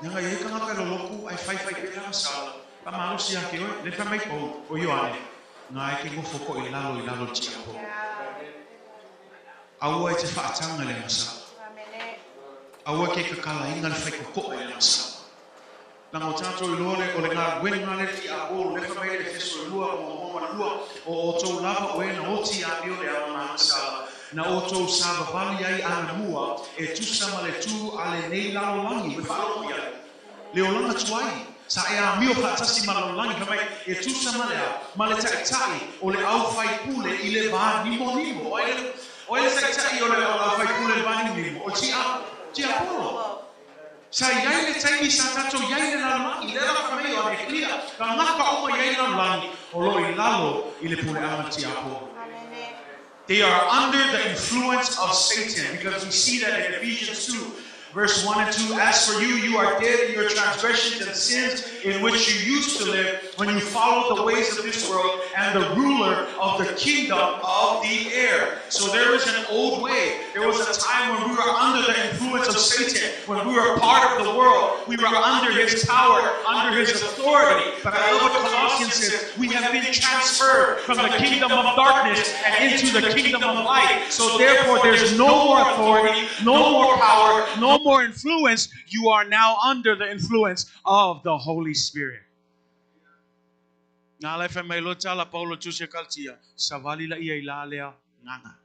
Speaker 2: Leaga e i ai tagata e loloku ae faifai pea le agasala, faamalosi ia te oe, lea fai mai Paulo, o Ioane, na e te nofo toilalo i lalo o le tiakono. Aua e te faataga i le agasala. Aua e te tatalaina le faitotoa i le agasala. Leaga o tatou iloa le, o le galuega lea le tiapolo, lea fai mai le Efeso 2, 1 ma 2, o outou lava o e na oti i amio le ao ma agasala, na outou savavali ai anamua e tusa ma le tu a lenei lalolagi, ua e faalogo i ai le olaga tuai, sa e amio faatasi ma lalolagi, fai mai, e tusa ma le a, ma le taitai o le aufaipule i le va nimonimo. O ai le, o ai le taitai o le aufaipule i le va nimonimo? O le tiapolo. Sa i ai le taimi sa tatou i ai i le lalolagi, lea la fai mai o Amekia, tagata uma i ai i le lalolagi, o lo o i lalo i le puleaga tiapolo. They are under the influence of Satan, because we see that in Ephesians 2, verse 1 and 2. As for you, you are dead in your transgressions and sins in which you used to live when you followed the ways of this world and the ruler of the kingdom of the air. So there is an old way. There was a time when we were under the influence of Satan, when we were part of the world. We were under his power, under his authority. But I love what Colossians says. We have been transferred from the kingdom of darkness and into the kingdom of light. So therefore, there's no more authority, no more power, no more influence. You are now under the influence of the Holy Spirit. Nā lai fai mai loa tala Paulo tusi a Kalatia, savali laia i la lea agaga.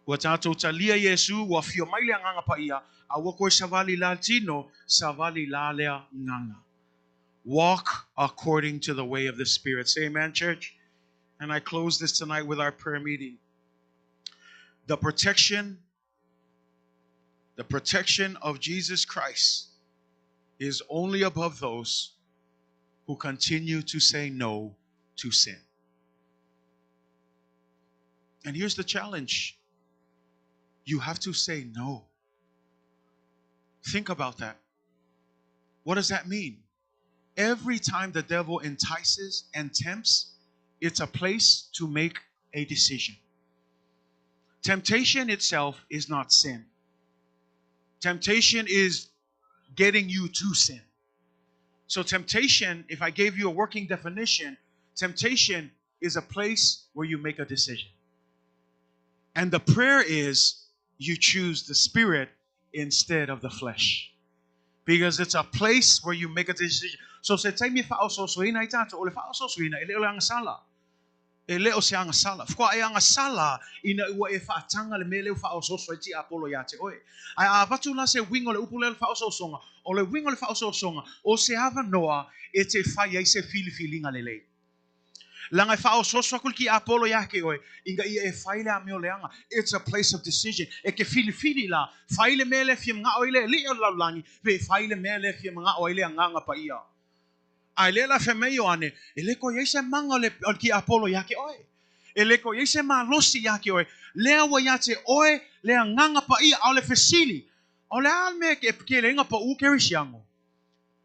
Speaker 2: Ua tatou talia Iesu, ua afio mai le Agaga Paia, a ua koe savali i la le tino, savali i la lea agaga. Walk according to the way of the Spirit. Say amen, church. And I close this tonight with our prayer meeting. The protection of Jesus Christ is only above those who continue to say no to sin. And here's the challenge. You have to say no. Think about that. What does that mean? Every time the devil entices and tempts, it's a place to make a decision. Temptation itself is not sin. Temptation is getting you to sin. So temptation, if I gave you a working definition, temptation is a place where you make a decision. And the prayer is you choose the Spirit instead of the flesh. Because it's a place where you make a decision. So se taimi e faaosoosoina ai tatou, o le faaosoosoina e le o le agasala. E le o se agasala. Faatoa e agasala ina ua e faataga le mea lea ua faaosooso ai tiapolo ia te oe. Ae a avatu la se uiga o le upu lea o le faaosoosoga, o le uiga o le faaosoosoga, o se avanoa e te fai ai se filifiliga lelei. Leaga e faaosooso atu le tiapolo ia te oe, ina ia e fai le amio leaga. It's a place of decision. E te filifili la, fai le mea lea e fia manao ai le alii o le lalolagi, pe fai le mea lea e fia manao ai le Agaga Paia. A e le la fai mai Ioane, e le toe i ai se maga o le tiapolo ia te oe. E le toe i ai se malosi ia te oe. Lea ua ia te oe le Agaga Paia, a o le fesili, o le a le mea e tele ai ona pau kerisiano?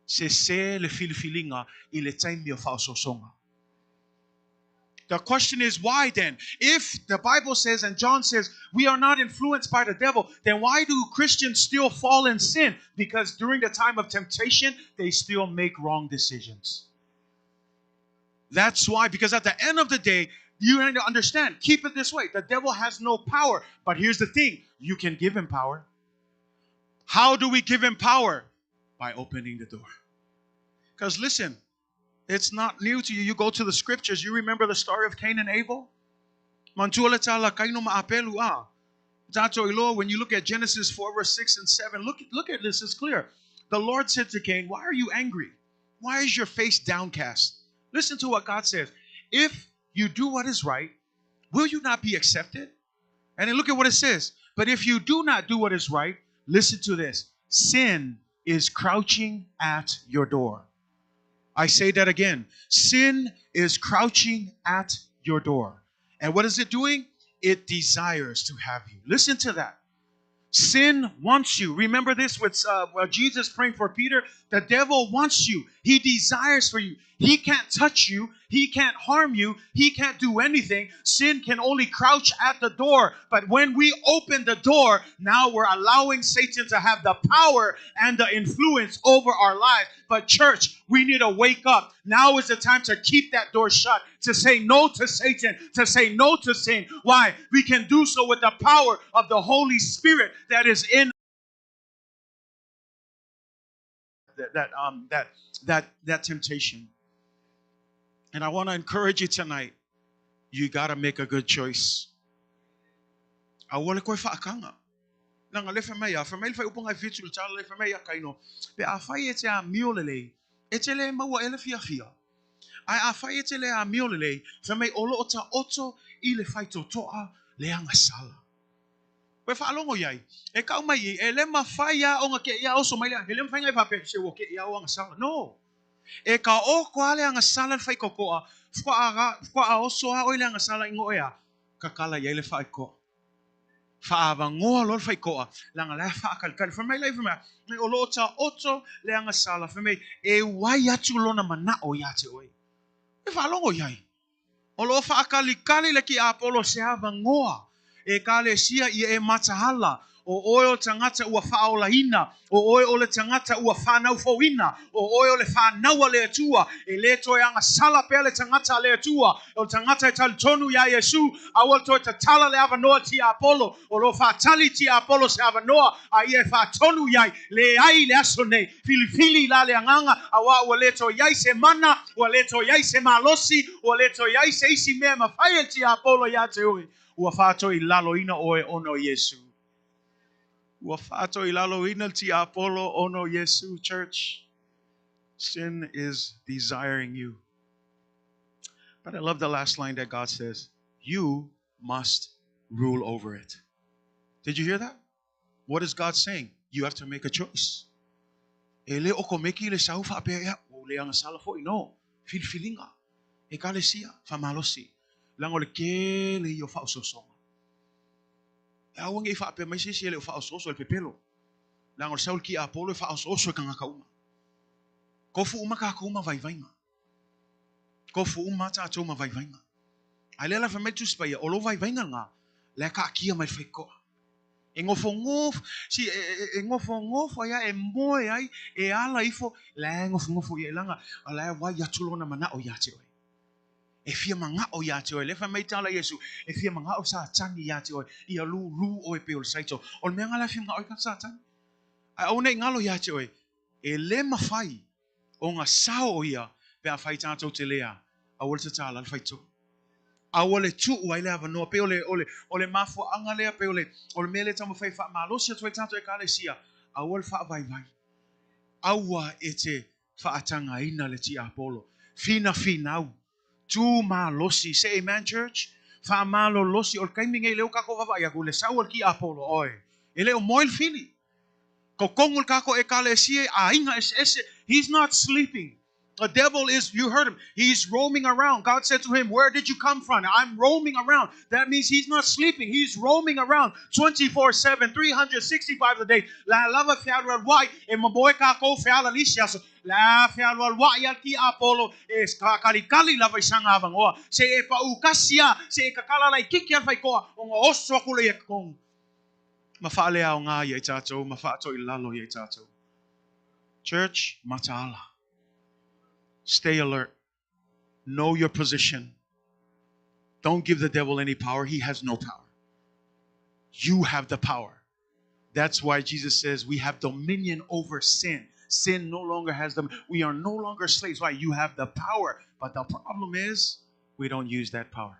Speaker 2: Sese le filifiliga i le taimi o faaosoosoga. The question is why then? If the Bible says and John says we are not influenced by the devil, then why do Christians still fall in sin? Because during the time of temptation, they still make wrong decisions. That's why, because at the end of the day, you need to understand, keep it this way. The devil has no power. But here's the thing, you can give him power. How do we give him power? By opening the door. Because listen, it's not new to you. You go to the scriptures, you remember the story of Cain and Abel? Manatua le tala Kaino ma Apelu a. Tatou iloa, when you look at Genesis 4, verse 6 and 7, look at this, it's clear. The Lord said to Cain, why are you angry? Why is your face downcast? Listen to what God says. If you do what is right, will you not be accepted? And then look at what it says. But if you do not do what is right, listen to this. Sin is crouching at your door. I say that again. Sin is crouching at your door. And what is it doing? It desires to have you. Listen to that. Sin wants you. Remember this with Jesus praying for Peter? The devil wants you. He desires for you. He can't touch you. He can't harm you. He can't do anything. Sin can only crouch at the door. But when we open the door, now we're allowing Satan to have the power and the influence over our lives. But church, we need to wake up. Now is the time to keep that door shut, to say no to Satan, to say no to sin. Why? We can do so with the power of the Holy Spirit that is in that temptation. And I want to encourage you tonight. You got to make a good choice. A ua le koe whaakanga. Nanga le whamei a, whamei le whai uponga i whitu le tala le whamei a kaino. Pe a whai e te a mio lelei, e te le maua e le fia fia. Ai a whai e te le a mio lelei, whamei olo o ta oto i le whai totoa le anga sala. Pe whaalongo iai, e kau mai i, e le mawhai a onga ke ia oso mai lea, e le mawhai ngai whape, se ua ke ia o anga sala. No. E ka o koa le anga sala le whai kokoa, whaka a oso a oi le anga sala ingo ea, kakala iai le whai koa. Whaawangoa lo le whai koa, langa lea whaakalikali. Whamei lai whamei, me o lo ta oto le anga sala, whamei, e wai atu lona mana o ia te oi. E whaalongo iai. O lo whaakalikali le ki Apollo se awangoa. E ka le sia i e matahala. O oe o tangata ua whaolaina. O oe o le tangata ua whanau fauina. O oe o le whanaua le atua. E le toe anga sala pea le tangata le atua. O tangata e talitonu ia Yesu. Aua toe tatala le awanoa ti Apollo. O lo whatali ti Apollo se awanoa. A ia e whatonu iai. Le ai le aso nei. Filifili la le anganga. Awa ua le toe iai se mana. Ua le toe iai se malosi. Ua le toe iai se isi mea mawhai ti Apollo ia te oe. Ua whāto i lalo ina oe ono Yesu. Ua whāto i lalo ina ti Apollo ono Yesu, church. Sin is desiring you. But I love the last line that God says, you must rule over it. Did you hear that? What is God saying? You have to make a choice. E le oko meki le sau whaapea ia, o le anga sala foi, no. Filifilinga. E ka le sia, whamalosi. Lango le ke le i o whaososonga. E au ngi whaapea mai sisi ele o whaososo el pepelo. Lango le saul ki Apollo e whaososo e kanga kauma. Kofu uma ka kauma vai vainga. Kofu uma ta atoma vai vainga. Ai le la whamei tuspaia, o lo vai vainga ngā, le ka akia mai whaikoa. E ngofo ngof, si, e ngofo ngofo ia, e moe ai, e ala ifo, le ngofo ngofo ia langa, a le wai atulona mana o ia te oe. E fia manga o ia te oe, le whamei tala Yesu, e fia manga o sa tangi ia te oe, ia lu lu oe pe o le saito. O le mea ngala fia manga o ka sa tangi. Ai au nei ngalo ia te oe, e le mawhai o ngā sao o ia, pe a whai tātou te lea, a ua le tatala le whaito. A ua le tuu ai le awanoa, pe o le mafua anga lea, pe o le mea le tama whai wha malosi atu ai tātou e ka le sia, a ua le wha vai vai. A ua e te whaatanga ina le ti Apollo. Whina whinau. Tu malosi. Say amen, church. Wha malo losi. O le kaimi ngei leo kako wawa ia ku le sau al ki Apollo. Oe. E leo moel fili. Ko kongul kako e ka le sia, a inga ese ese. He's not sleeping. The devil is, you heard him, he's roaming around. God said to him, where did you come from? I'm roaming around. That means he's not sleeping. He's roaming around 24/7, 365 a day. La lava fialwa wai, e maboe kako fiala lisiaso. La fialwa wai al ki Apollo, e kalikali lava isanga avangoa. Se e pa ukasia, se e kakala lai kiki al faikoa, o ngā oso akule e kong. Mawhaale au ngā ia i tātou, mawhaato i lalo ia i tātou. Church, mataala. Stay alert. Know your position. Don't give the devil any power. He has no power. You have the power. That's why Jesus says we have dominion over sin. Sin no longer has them. We are no longer slaves. Why? You have the power. But the problem is we don't use that power.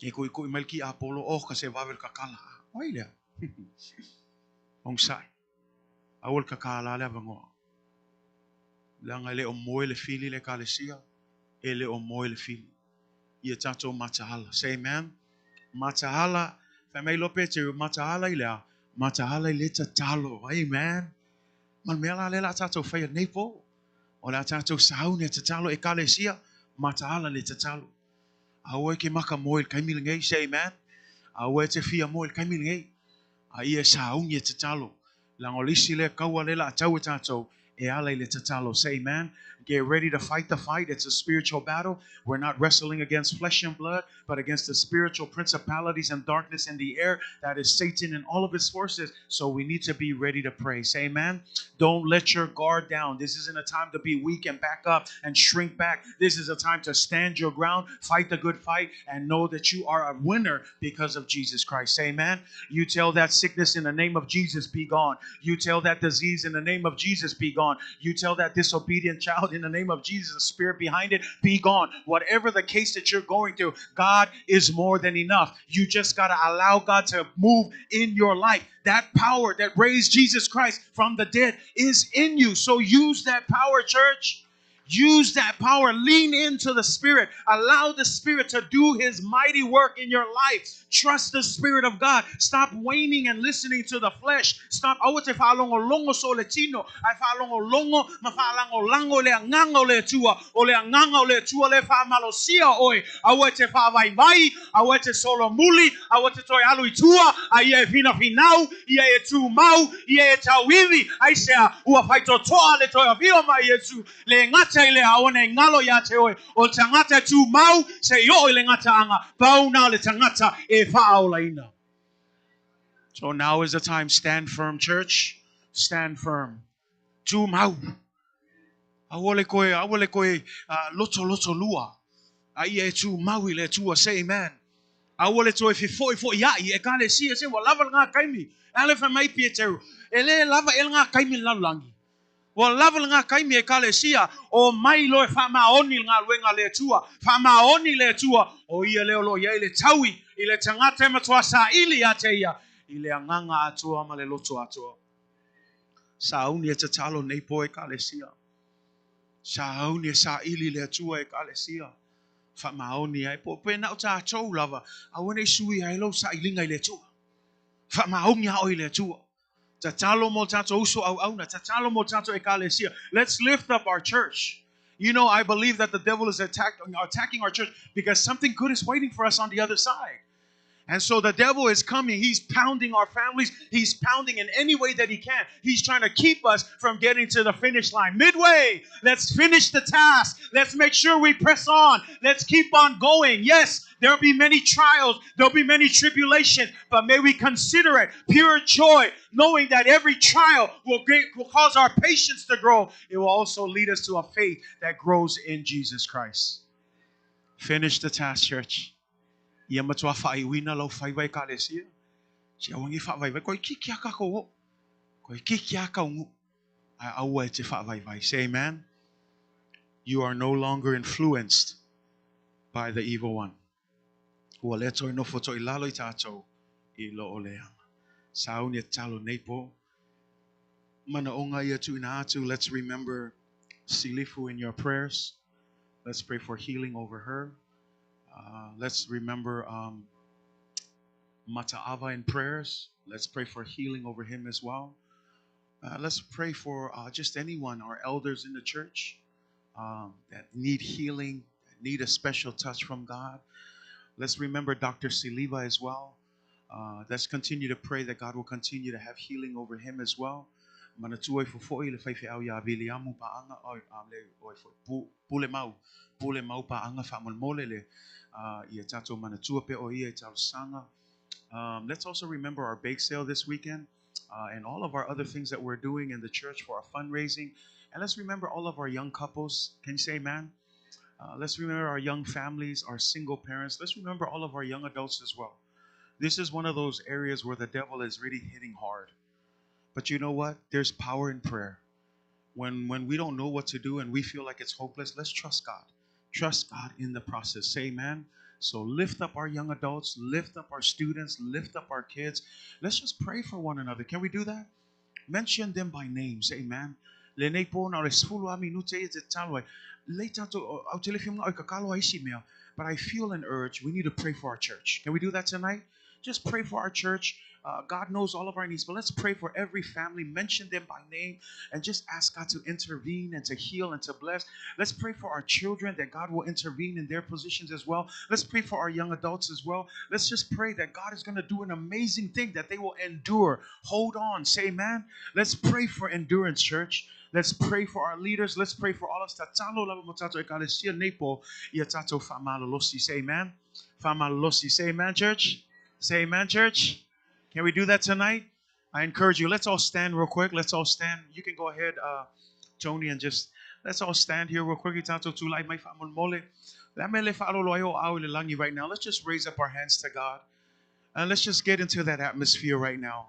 Speaker 2: E koi koi melki Apollo oh ka se wavel kakala. Oi lea. Ong sai. Awol kakala le avangoa. Leaga e le o moe le fili le Ekalesia, e le o moe le fili. Ia tatou mataala. Say amen. Mataala, fai mai loa Peteru, mataala i le a? Mataala i le tatalo. Amen. Ma le mea la lea o le a tatou faia nei po. O le a tatou sauni e tatalo Ekalesia, mataala le tatalo. Aua e ke maka moe i le taimi lenei, say amen. Aua e te fia moe i le taimi lenei. A ia e sauni e tatalo. Leaga o le isi lea kaua lea o le a tau e tatou e ala i le tatalo. Say amen. Get ready to fight the fight. It's a spiritual battle. We're not wrestling against flesh and blood, but against the spiritual principalities and darkness in the air. That is Satan and all of his forces. So we need to be ready to pray. Say amen. Don't let your guard down. This isn't a time to be weak and back up and shrink back. This is a time to stand your ground, fight the good fight, and know that you are a winner because of Jesus Christ. Say amen. You tell that sickness in the name of Jesus, be gone. You tell that disease in the name of Jesus, be gone. You tell that disobedient child in the name of Jesus, the spirit behind it, be gone. Whatever the case that you're going through, God is more than enough. You just got to allow God to move in your life. That power that raised Jesus Christ from the dead is in you. So use that power, church. Use that power. Lean into the Spirit. Allow the Spirit to do His mighty work in your life. Trust the Spirit of God. Stop waning and listening to the flesh. Stop. Aua te faalogologo so le tino. Ae faalogologo ma faalagolago i le Agaga o le Atua. O le Agaga o le Atua lea e faamalosia oe. Aua e te faavaivai. Aua e te solomuli. Aua e te toe alu i tua. A ia e finafinau. Ia e tumau. Ia e tauivi. Aisea? Ua faitotoa le toe afio mai Iesu. Le gata i lea, aua ne i galo iā te oe, o le tagata e tumau seia oo i le gataaga, pau na o le tagata e faaolaina. So now is the time, stand firm church, stand firm. Tumau. Aua le koe, aua le koe lotoloto lua. A ia e tumau i le Atua, say amen. Aua le toe fefoifoiaʻi, Ekalesia, se ua lava lena taimi. E ala fai mai Peteru, e le lava ea lena taimi i le lalolagi. Ua lava lena taimi Ekalesia, omai loa e faamaoni le galuega a le Atua. Faamaoni le Atua, o ia lea o lo o i ai le taui i le tagata e matua saili ia te ia i le agaga atoa ma le loto atoa. Sauni e tatalo nei po Ekalesia. Sauni e saili le Atua Ekalesia. Faamaoni ai po pe na o tatou lava, aua ne i suia ai lou sailiga i le Atua. Faamaoni lava oe i le Atua. Tatalo mo tatou uso auauna. Tatalo mo tatou Ekalesia. Let's lift up our church. You know, I believe that the devil is attacking our church because something good is waiting for us on the other side. And so the devil is coming. He's pounding our families. He's pounding in any way that he can. He's trying to keep us from getting to the finish line. Midway, let's finish the task. Let's make sure we press on. Let's keep on going. Yes, there'll be many trials. There'll be many tribulations. But may we consider it pure joy, knowing that every trial will cause our patience to grow. It will also lead us to a faith that grows in Jesus Christ. Finish the task, church. Ia matua faaiuina lau faiva Ekalesia, se aua nei faavaivai, koe kiki a kakou oo, koe kiki a kaunuu, ae aua e te faavaivai. Say amen. You are no longer influenced by the evil one. Ua le toe nofo toilalo i tatou i lo o leaga. Sauni e tatalo nei po. Manaoga ia tuuina atu. Let's remember Silifu in your prayers. Let's pray for healing over her. Let's remember Mata'ava in prayers. Let's pray for healing over him as well. Let's pray for just anyone, our elders in the church, that need healing, that need a special touch from God. Let's remember Dr. Siliva as well. Let's continue to pray that God will continue to have healing over him as well. Manatua ifo foi le faifeau iā Viliamu Paanga, oi, le, oi foi, pu, pule mau, pule mau Paanga faamolemole le, ia tatou manatua pea o ia i talosaga. Let's also remember our bake sale this weekend and all of our other things that we're doing in the church for our fundraising. And let's remember all of our young couples. Can you say amen? Let's remember our young families, our single parents. Let's remember all of our young adults as well. This is one of those areas where the devil is really hitting hard. But you know what? There's power in prayer. When we don't know what to do and we feel like it's hopeless, let's trust God. Trust God in the process. Say amen. So lift up our young adults, lift up our students, lift up our kids. Let's just pray for one another. Can we do that? Mention them by name. Say amen. Lenei pō na o le 10 lava minute ia e te tatalo ai. Lei tātou, ou te le fia mana'o e tatalo ai isi mea, but I feel an urge, we need to pray for our church. Can we do that tonight? Just pray for our church. God knows all of our needs, but let's pray for every family, mention them by name, and just ask God to intervene and to heal and to bless. Let's pray for our children that God will intervene in their positions as well. Let's pray for our young adults as well. Let's just pray that God is going to do an amazing thing, that they will endure. Hold on. Say amen. Let's pray for endurance, church. Let's pray for our leaders. Let's pray for all of us. Tatalo lava mo tātou ekalesia nei pō ia tātou fa'amalolosi. Say amen. Fa'amalolosi. Say amen, church. Say amen, church. Can we do that tonight? I encourage you. Let's all stand real quick. Let's all stand. You can go ahead, Tony, and just let's all stand here real quick. Tātou tūlai mai fa'amolemole. Le a mea lea e fa'aaloalo ai o au i le lagi right now. Let's just raise up our hands to God. And let's just get into that atmosphere right now.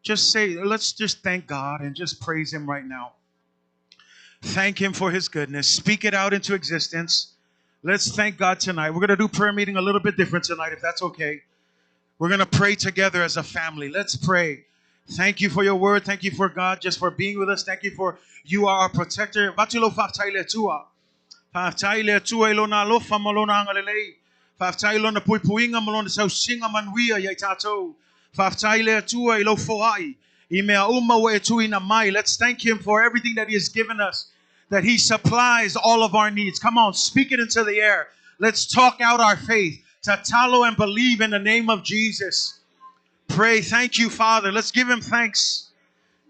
Speaker 2: Just say, let's just thank God and just praise Him right now. Thank Him for His goodness. Speak it out into existence. Let's thank God tonight. We're going to do prayer meeting a little bit different tonight, if that's okay. We're going to pray together as a family. Let's pray. Thank you for your word. Thank you for God just for being with us. Thank you for you are our protector. Avatu lou fa'afetai i le Atua. Fa'afetai i le Atua i lona alofa ma lona agalelei. Fa'afetai i lona puipuiga ma lona tausiga manuia ia i tātou. Fa'afetai i le Atua i lou foa'i i mea uma ua e tuuina mai. Let's thank Him for everything that He has given us, that He supplies all of our needs. Come on, speak it into the air. Let's talk out our faith. Tatalo and believe in the name of Jesus. Pray, thank you, Father. Let's give Him thanks.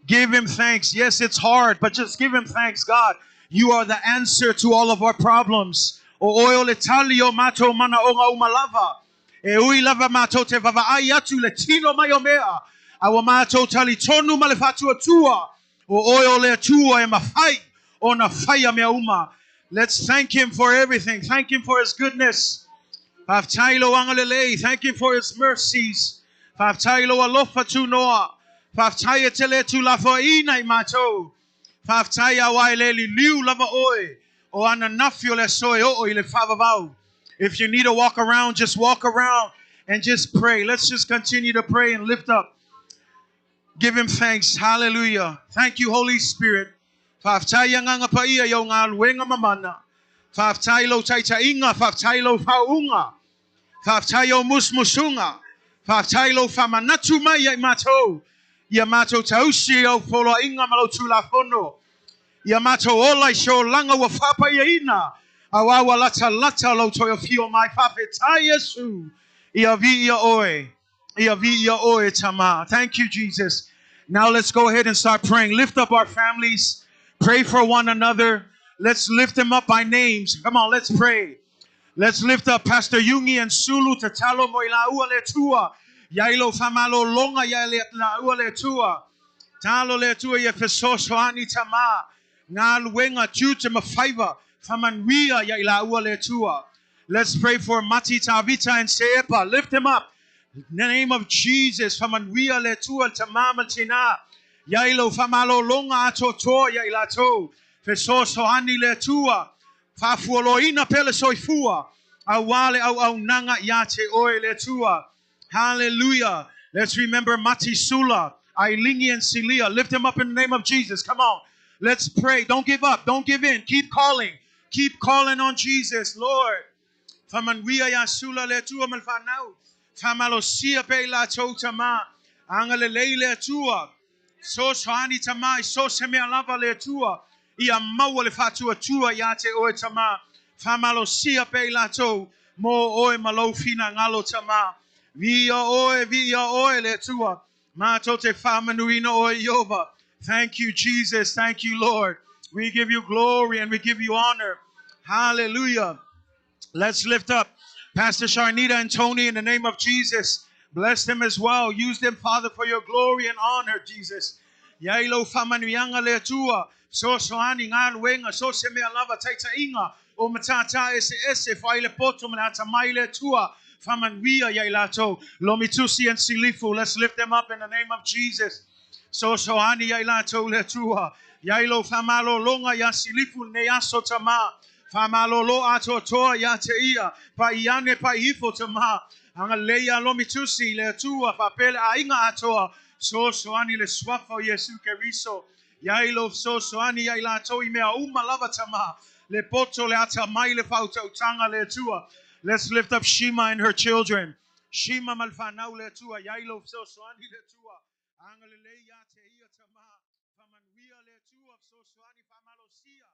Speaker 2: Give Him thanks. Yes, it's hard, but just give Him thanks, God. You are the answer to all of our problems. O oe o le tali o mātou manaʻoga uma lava. E ui lava mātou te vaavaai atu le tino mai o mea, a ua mātou talitonu ma le faatuatua o oe o le Atua e mafai ona faia mea uma. Let's thank Him for everything. Thank Him for His goodness. Fa'afetai i lou agalelei. Thank Him for His mercies. Fa'afetai i lou alofa tunoa. Fa'afetai e te le tulafoaina i mātou. Fa'afetai auā e le liliu lava oe o ananafi o le aso e oo i le fa'avavau. If you need to walk around, just walk around and just pray. Let's just continue to pray and lift up. Give Him thanks. Hallelujah. Thank you, Holy Spirit. Fa'afetai Agaga Paia i au galuega mamana. Fa'afetai i lou taita'iga, fa'afetai i lou fa'au'uga. Fa'afetai i ou musumusuga. Fa'afetai i lou fa'amanatu mai ia i matou. Ia matou tausi i au poloa'iga ma lou Tulafono. Ia matou ola i se olaga ua fa'apaiaina, auā ua latalata lou toe afio mai. Fa'afetai Iesu, ia viia oe. Ia viia oe, Tama. Thank you, Jesus. Now let's go ahead and start praying. Lift up our families. Pray for one another. Let's lift them up by names. Come on, let's pray. Let's lift up Pastor Jungi and Sulu tatalo mo i lāua le Atua. Ia i lou fa'amalologa ia le lāua le Atua. Talo le Atua ia fesoasoani Tama. Galuega tiute ma faiva fa'amanuia ia i lāua le Atua. Let's pray for Mati Tavita and Seepa. Lift him up. In the name of Jesus, fa'amanuia le Atua tamā ma tinā. Ia i lou fa'amalologa atoatoa ia i latou. Fesoasoani le Atua. Fa'afualoina pea le soifua. Auā le auaunaga iā te oe le Atua. Hallelujah. Let's remember Mati Sula, Ailingi and Silia. Lift them up in the name of Jesus. Come on. Let's pray. Don't give up. Don't give in. Keep calling. Keep calling on Jesus, Lord. Fa'amanuia iā Sula le Atua ma le fanau. Fa'amalosia pea i latou Tamā. Agalelei le Atua. Fesoasoani Tamā i so o se mea lava le Atua. Ia maua le faatuatua iā te oe Tamā. Fa'amalosia pea i latou mo oe ma lou finagalo Tamā. Viia oe, viia oe le Atua. Matou te fa'amanuina oe Ieova. Thank you, Jesus. Thank you, Lord. We give you glory and we give you honor. Hallelujah. Let's lift up Pastor Sharnita and Tony in the name of Jesus. Bless them as well. Use them, Father, for your glory and honor, Jesus. Ia i lou fa'amanuiaga le Atua, fesoasoani galuega, so o se mea lava taita'iga o matātā eseese, fa'ai le poto ma le atamai le Atua, fa'amanuia ia i latou. Lomitusi and Silifu, let's lift them up in the name of Jesus. Fesoasoani ia i latou le Atua. Ia i lou fa'amalologa iā Silifu lenei aso Tamā. Fa'amalōlō atoatoa iā te ia, pa'i ane pa'i ifo Tamā. Agalelei iā Lomitusi le Atua, fa'apea le aiga atoa. Fesoasoani le Suafa o Iesu Keriso. I ai lou fesoasoani ia i latou i mea uma lava Tamā. Le poto, le atamai, le faautautaga le Atua. Let's lift up Shima and her children. Shima ma le fanau le Atua. I ai lou fesoasoani le Atua. Agalelei ia te ia Tamā. Faamanuia le Atua fesoasoani faamalosia.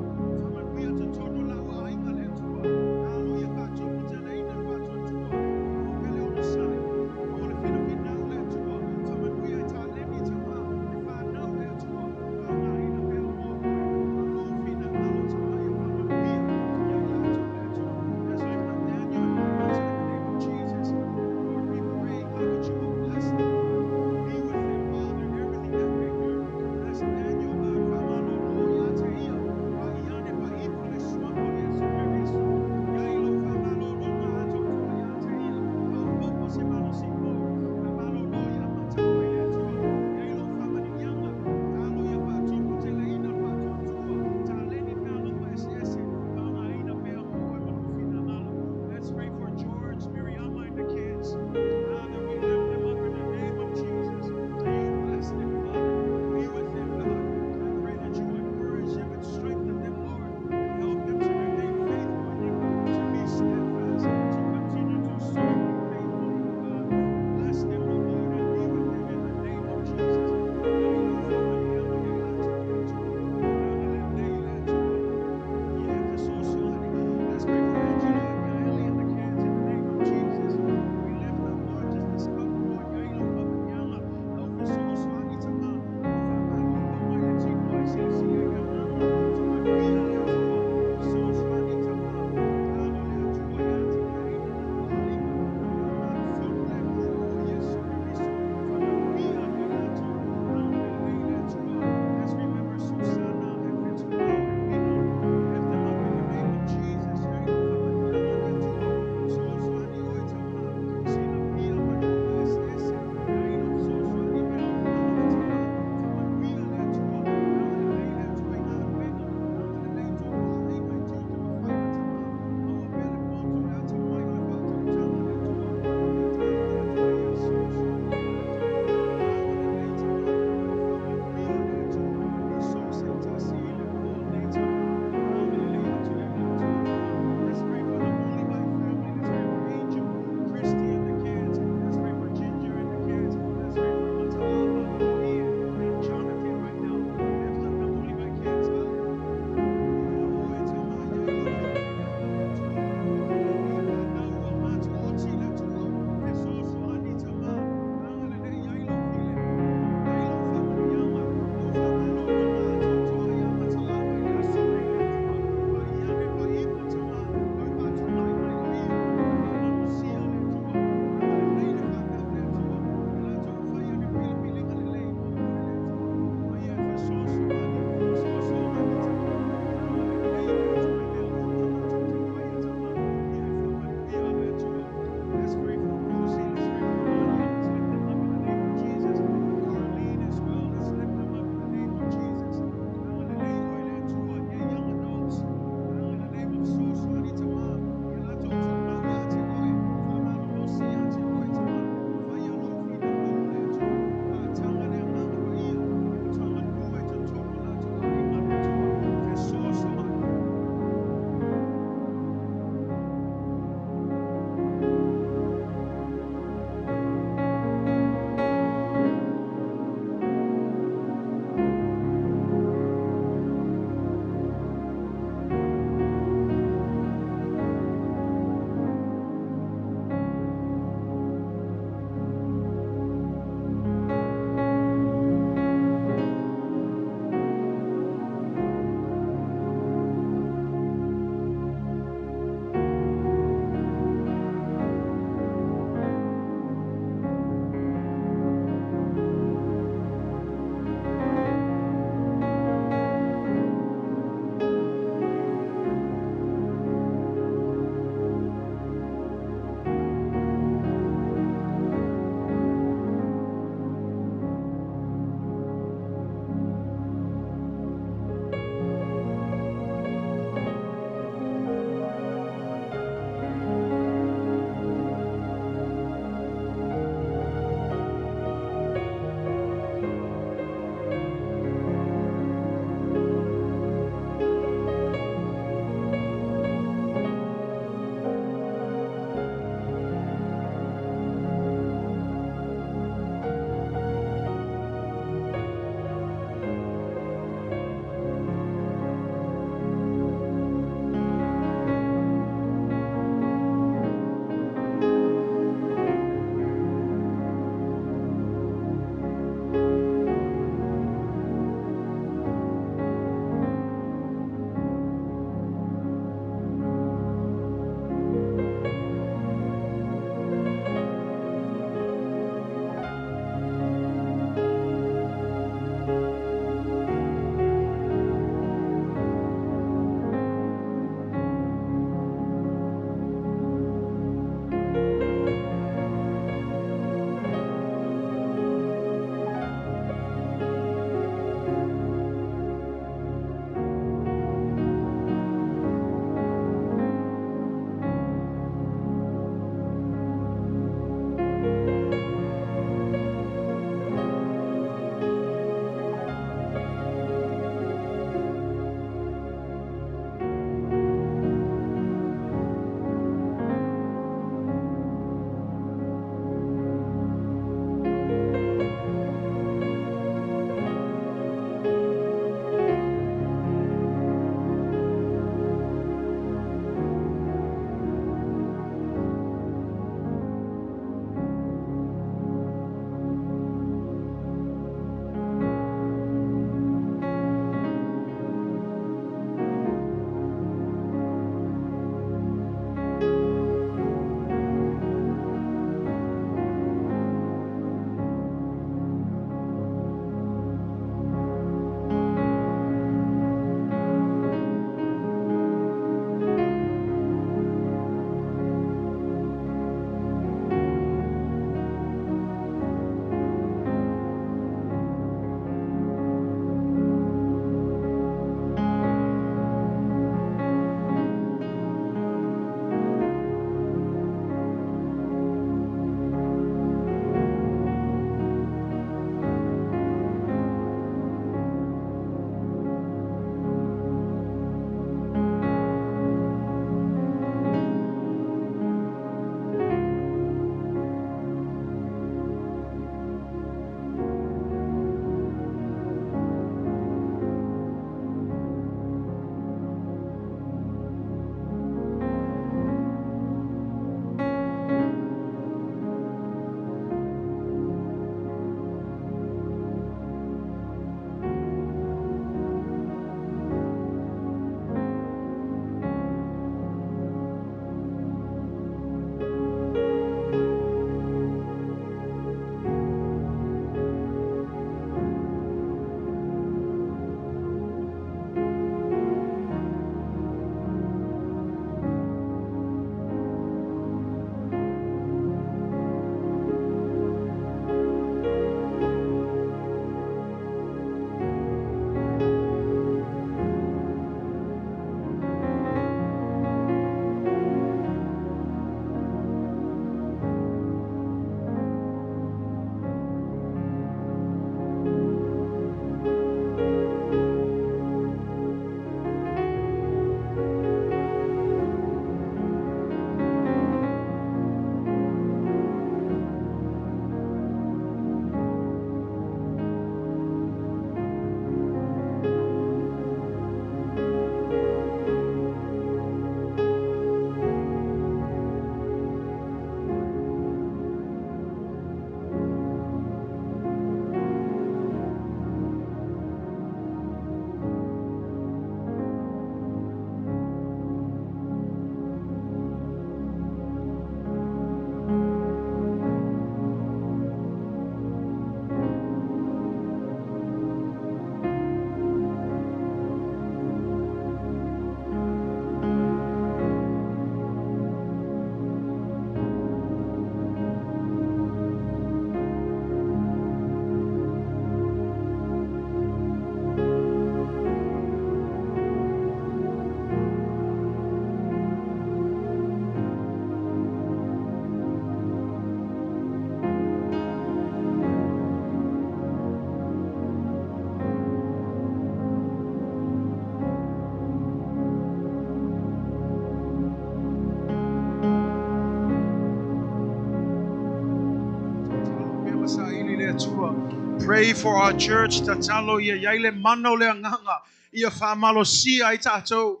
Speaker 2: Pray for our church. Tatalo ia iai le mana o le agaga. Ia whaamalosia ai tātou.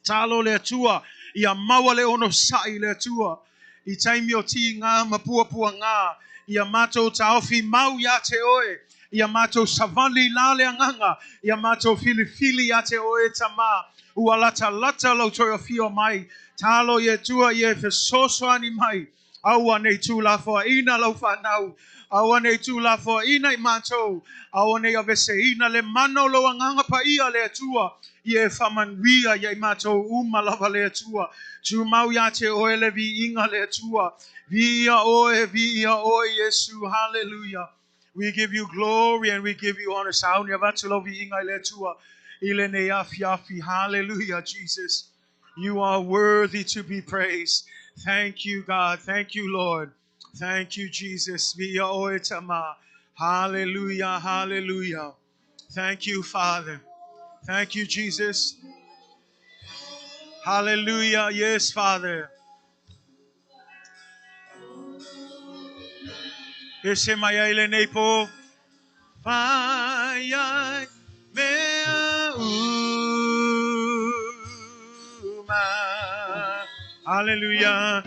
Speaker 2: Talo le Atua. Ia maua le onosa'i le Atua. I taimi o tiga ma puapuaga. Ia matou taofi mau ia te oe. Ia matou savali la le agaga. Ia matou filifili ia te oe Tamā. Ua latalata lou toe afio mai. Talo i Atua ia e fesoasoani mai. Aua nei tuulafoaina lau fanau. Aua nei tuulafoaina i matou. Aua nei aveseina le mana o lou agaga paia le Atua. Ia e faamanuia ia i matou uma lava le Atua. Tumau ia te oe le viiga le Atua. Viia oe, viia oe, Iesu. Hallelujah. We give you glory and we give you honor. Sauni avatu lau viiga i le Atua. I lenei afiafi. Hallelujah, Jesus. You are worthy to be praised. Thank you, God. Thank you, Lord. Thank you, Jesus. Viia oe Tamā. Hallelujah, hallelujah. Thank you, Father. Thank you, Jesus. Hallelujah. Yes, Father. Ese mai ai lenei po. Fai ai mea uma. Hallelujah.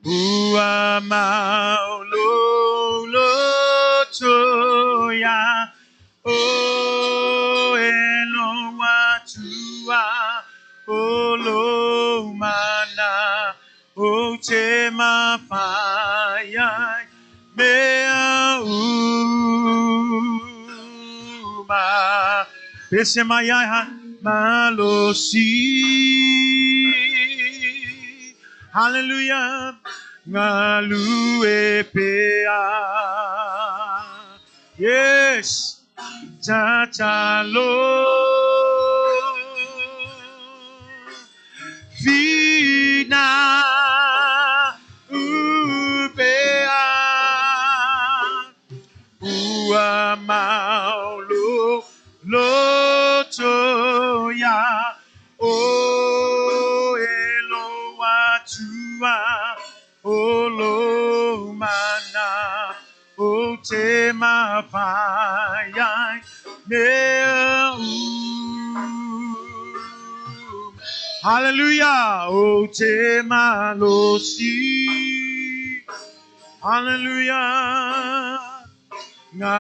Speaker 2: Ua mau lou loto ia. O e lou Atua. O lou mana. O te mafai ai mea uma. Pese mai ai ha malosi. Hallelujah. Galue pea. Yes. Tatalo. Fina upea. Ua mau lou loto ia. O e lou Atua. O lou mana. O te mafai ai mea uma. Hallelujah. O te malosi. Hallelujah. Nga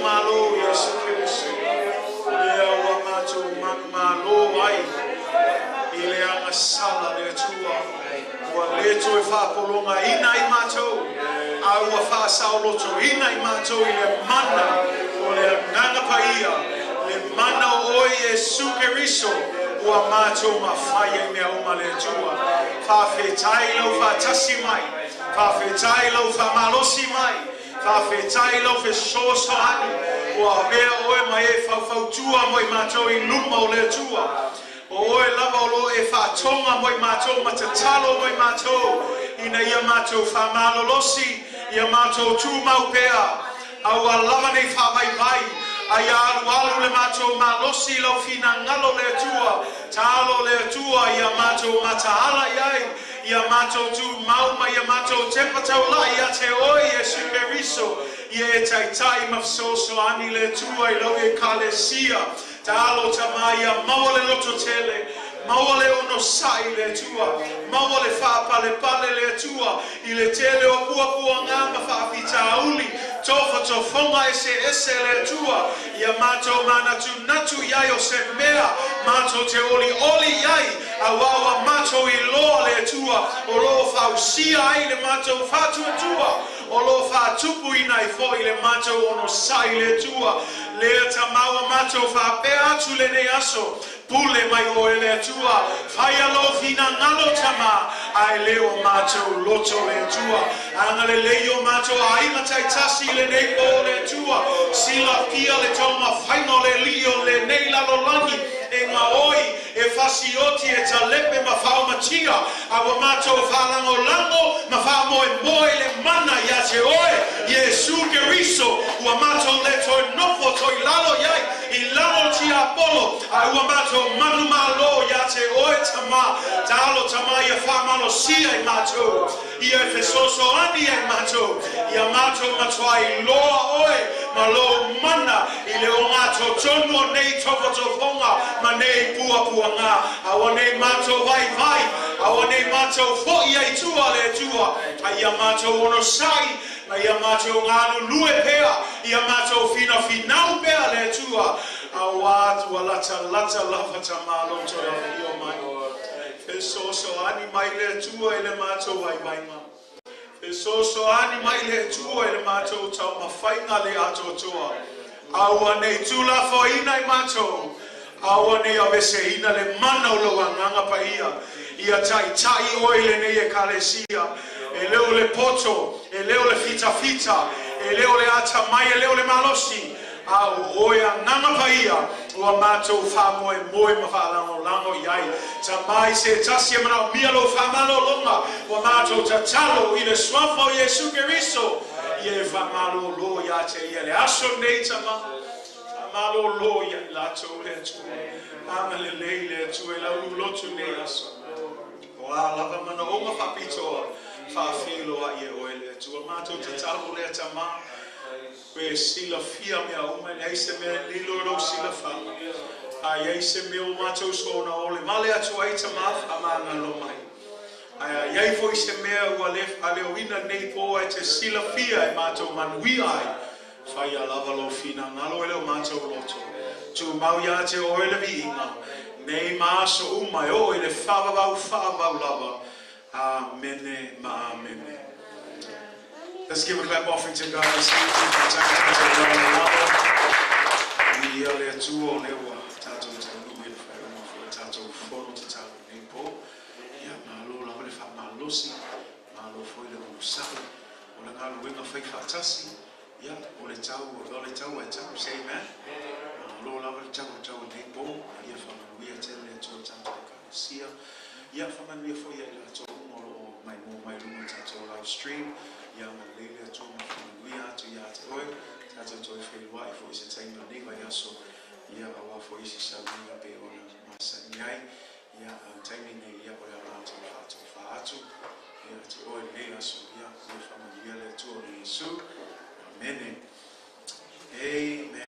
Speaker 2: manumalo Iesu Keriso. Lea ua matou manumalo ai i le agasala le Atua. Ua le toe faapologaina ai matou, a ua faasaolotoina i matou i le mana o le Agaga Paia, le mana o oe Iesu Keriso, ua matou mafai ai mea uma le Atua. Faafetai i lau faatasi mai, faafetai i lau faamalosi mai, faafetai i lau fesoasoani, ua avea oe ma e faufautua mo i matou i luma o le Atua. O oe lava o loo e faatoga mo i matou ma tatalo mo i matou, ina ia matou faamalolosi, ia matou tumau pea, aua lava nei faavaivai, a ia alualu le matou malosi i lau finagalo le Atua. Taalo le Atua ia matou mataala i ai, ia matou tumau ma ia matou tepa taulai ia te oe Iesu Keriso, ia e taitai ma fesoasoani le Atua i lau Ekalesia. Taalo Tama ia maua le lototele, maua le onosai le Atua, maua le faapalepale le Atua i le tele o puapuaga ma faafitauli, tofotofoga eseese le Atua, ia matou manatunatu i ai o se mea matou te olioli i ai, auā ua matou iloa le Atua o lo o fausia ai le matou faatuatua, o lo o faatupuina ai foi le matou onosai le Atua. Lea Tama ua matou faapea atu lenei aso, pule mai oe le Atua, faia lou finagalo Tama, ae le o matou loto le Atua. Agalelei o matou aiga taitasi i lenei po le Atua, silafia le taumafaiga o le alii o lenei lalolagi, e gaoi, e fasioti, e talepe ma faaumatia, a ua matou faalagolago ma faamoemoe i le mana ia te oe Iesu Keriso, ua matou le toe nofo toilalo i ai i lalo o tiapolo, ae ua matou manumalo ia te oe Tama. Taalo Tama ia faamalosia i matou, ia e fesoasoani ai matou, ia matou matuai iloa oe ma lou mana i le ogatotonu o nei tofotofoga ma nei puapuaga. Aua nei matou vaivai, aua nei matou foi ai tua le Atua, a ia matou onosai ma ia matou galulue pea, ia matou finafinau pea le Atua, auā ua latalata lava Tama lou toe afio mai. Fesoasoani mai le Atua i le matou vaivaiga. Fesoasoani mai le Atua i le matou taumafaiga le atoatoa. Aua nei tuulafoaina i matou, aua nei aveseina le mana o lou Agaga Paia. Ia taitai oe i lenei Ekalesia, e le o le poto, e le o le fitafita, e le o le atamai, e le o le malosi, a o oe Agaga Paia ua matou faamoemoe ma faalagolago i ai. Tama i se tasi e manaomia lou faamalologa, ua matou tatalo i le suafa o Iesu Keriso, ia e faamalolo ia te ia le aso lenei Tama. Faamalolo ia i latou le Atua. Agalelei le Atua i lau lulotu lenei aso. O a lava manaoga faapitoa, faafeiloai e oe le Atua. Matou tatalo lea Tama, pe silafia mea uma, e leai se mea e lilo i lou silafaga. A i ai se mea ua matou soona ole vale atu ai Tama, faamagalo mai. Ae a i ai foi se mea ua le faaleoina lenei po ae te silafia e matou manuia ai, faia lava lou finagalo e le o matou loto. Tumau ia te oe le viiga, nei ma aso uma e oo i le faavavau faavavau lava. Amene ma amene. Let's give a clap offering to God this evening. Viia le Atua o lea ua tatou taunuu i le faaiuga foi o le tatou fono tatalo i lenei po. Ia, malo lava le faamalolosi, malo foi le onosai, o le galuega fai faatasi, ia, o le tau, o le tau ae tau, say amen. Malo lava le tau tau i lenei po, ia faamanuia tele le Atua i le tatou Ekalesia. Ia faamanuia foi ia i latou uma o lo o maimoa mai luga o le tatou live stream. Ia agalelei le Atua ma faamanuia atu ia te oe. Tatou toe feiloai foi i se taimi o lenei vaiaso, ia auā foi isi sauniga pei ona masani ai. Ia, a o le taimi lenei, ia, o le a matou faatofa atu ia te oe i lenei aso. Ia, ia faamanuia le Atua o Iesu. Amene. Amen.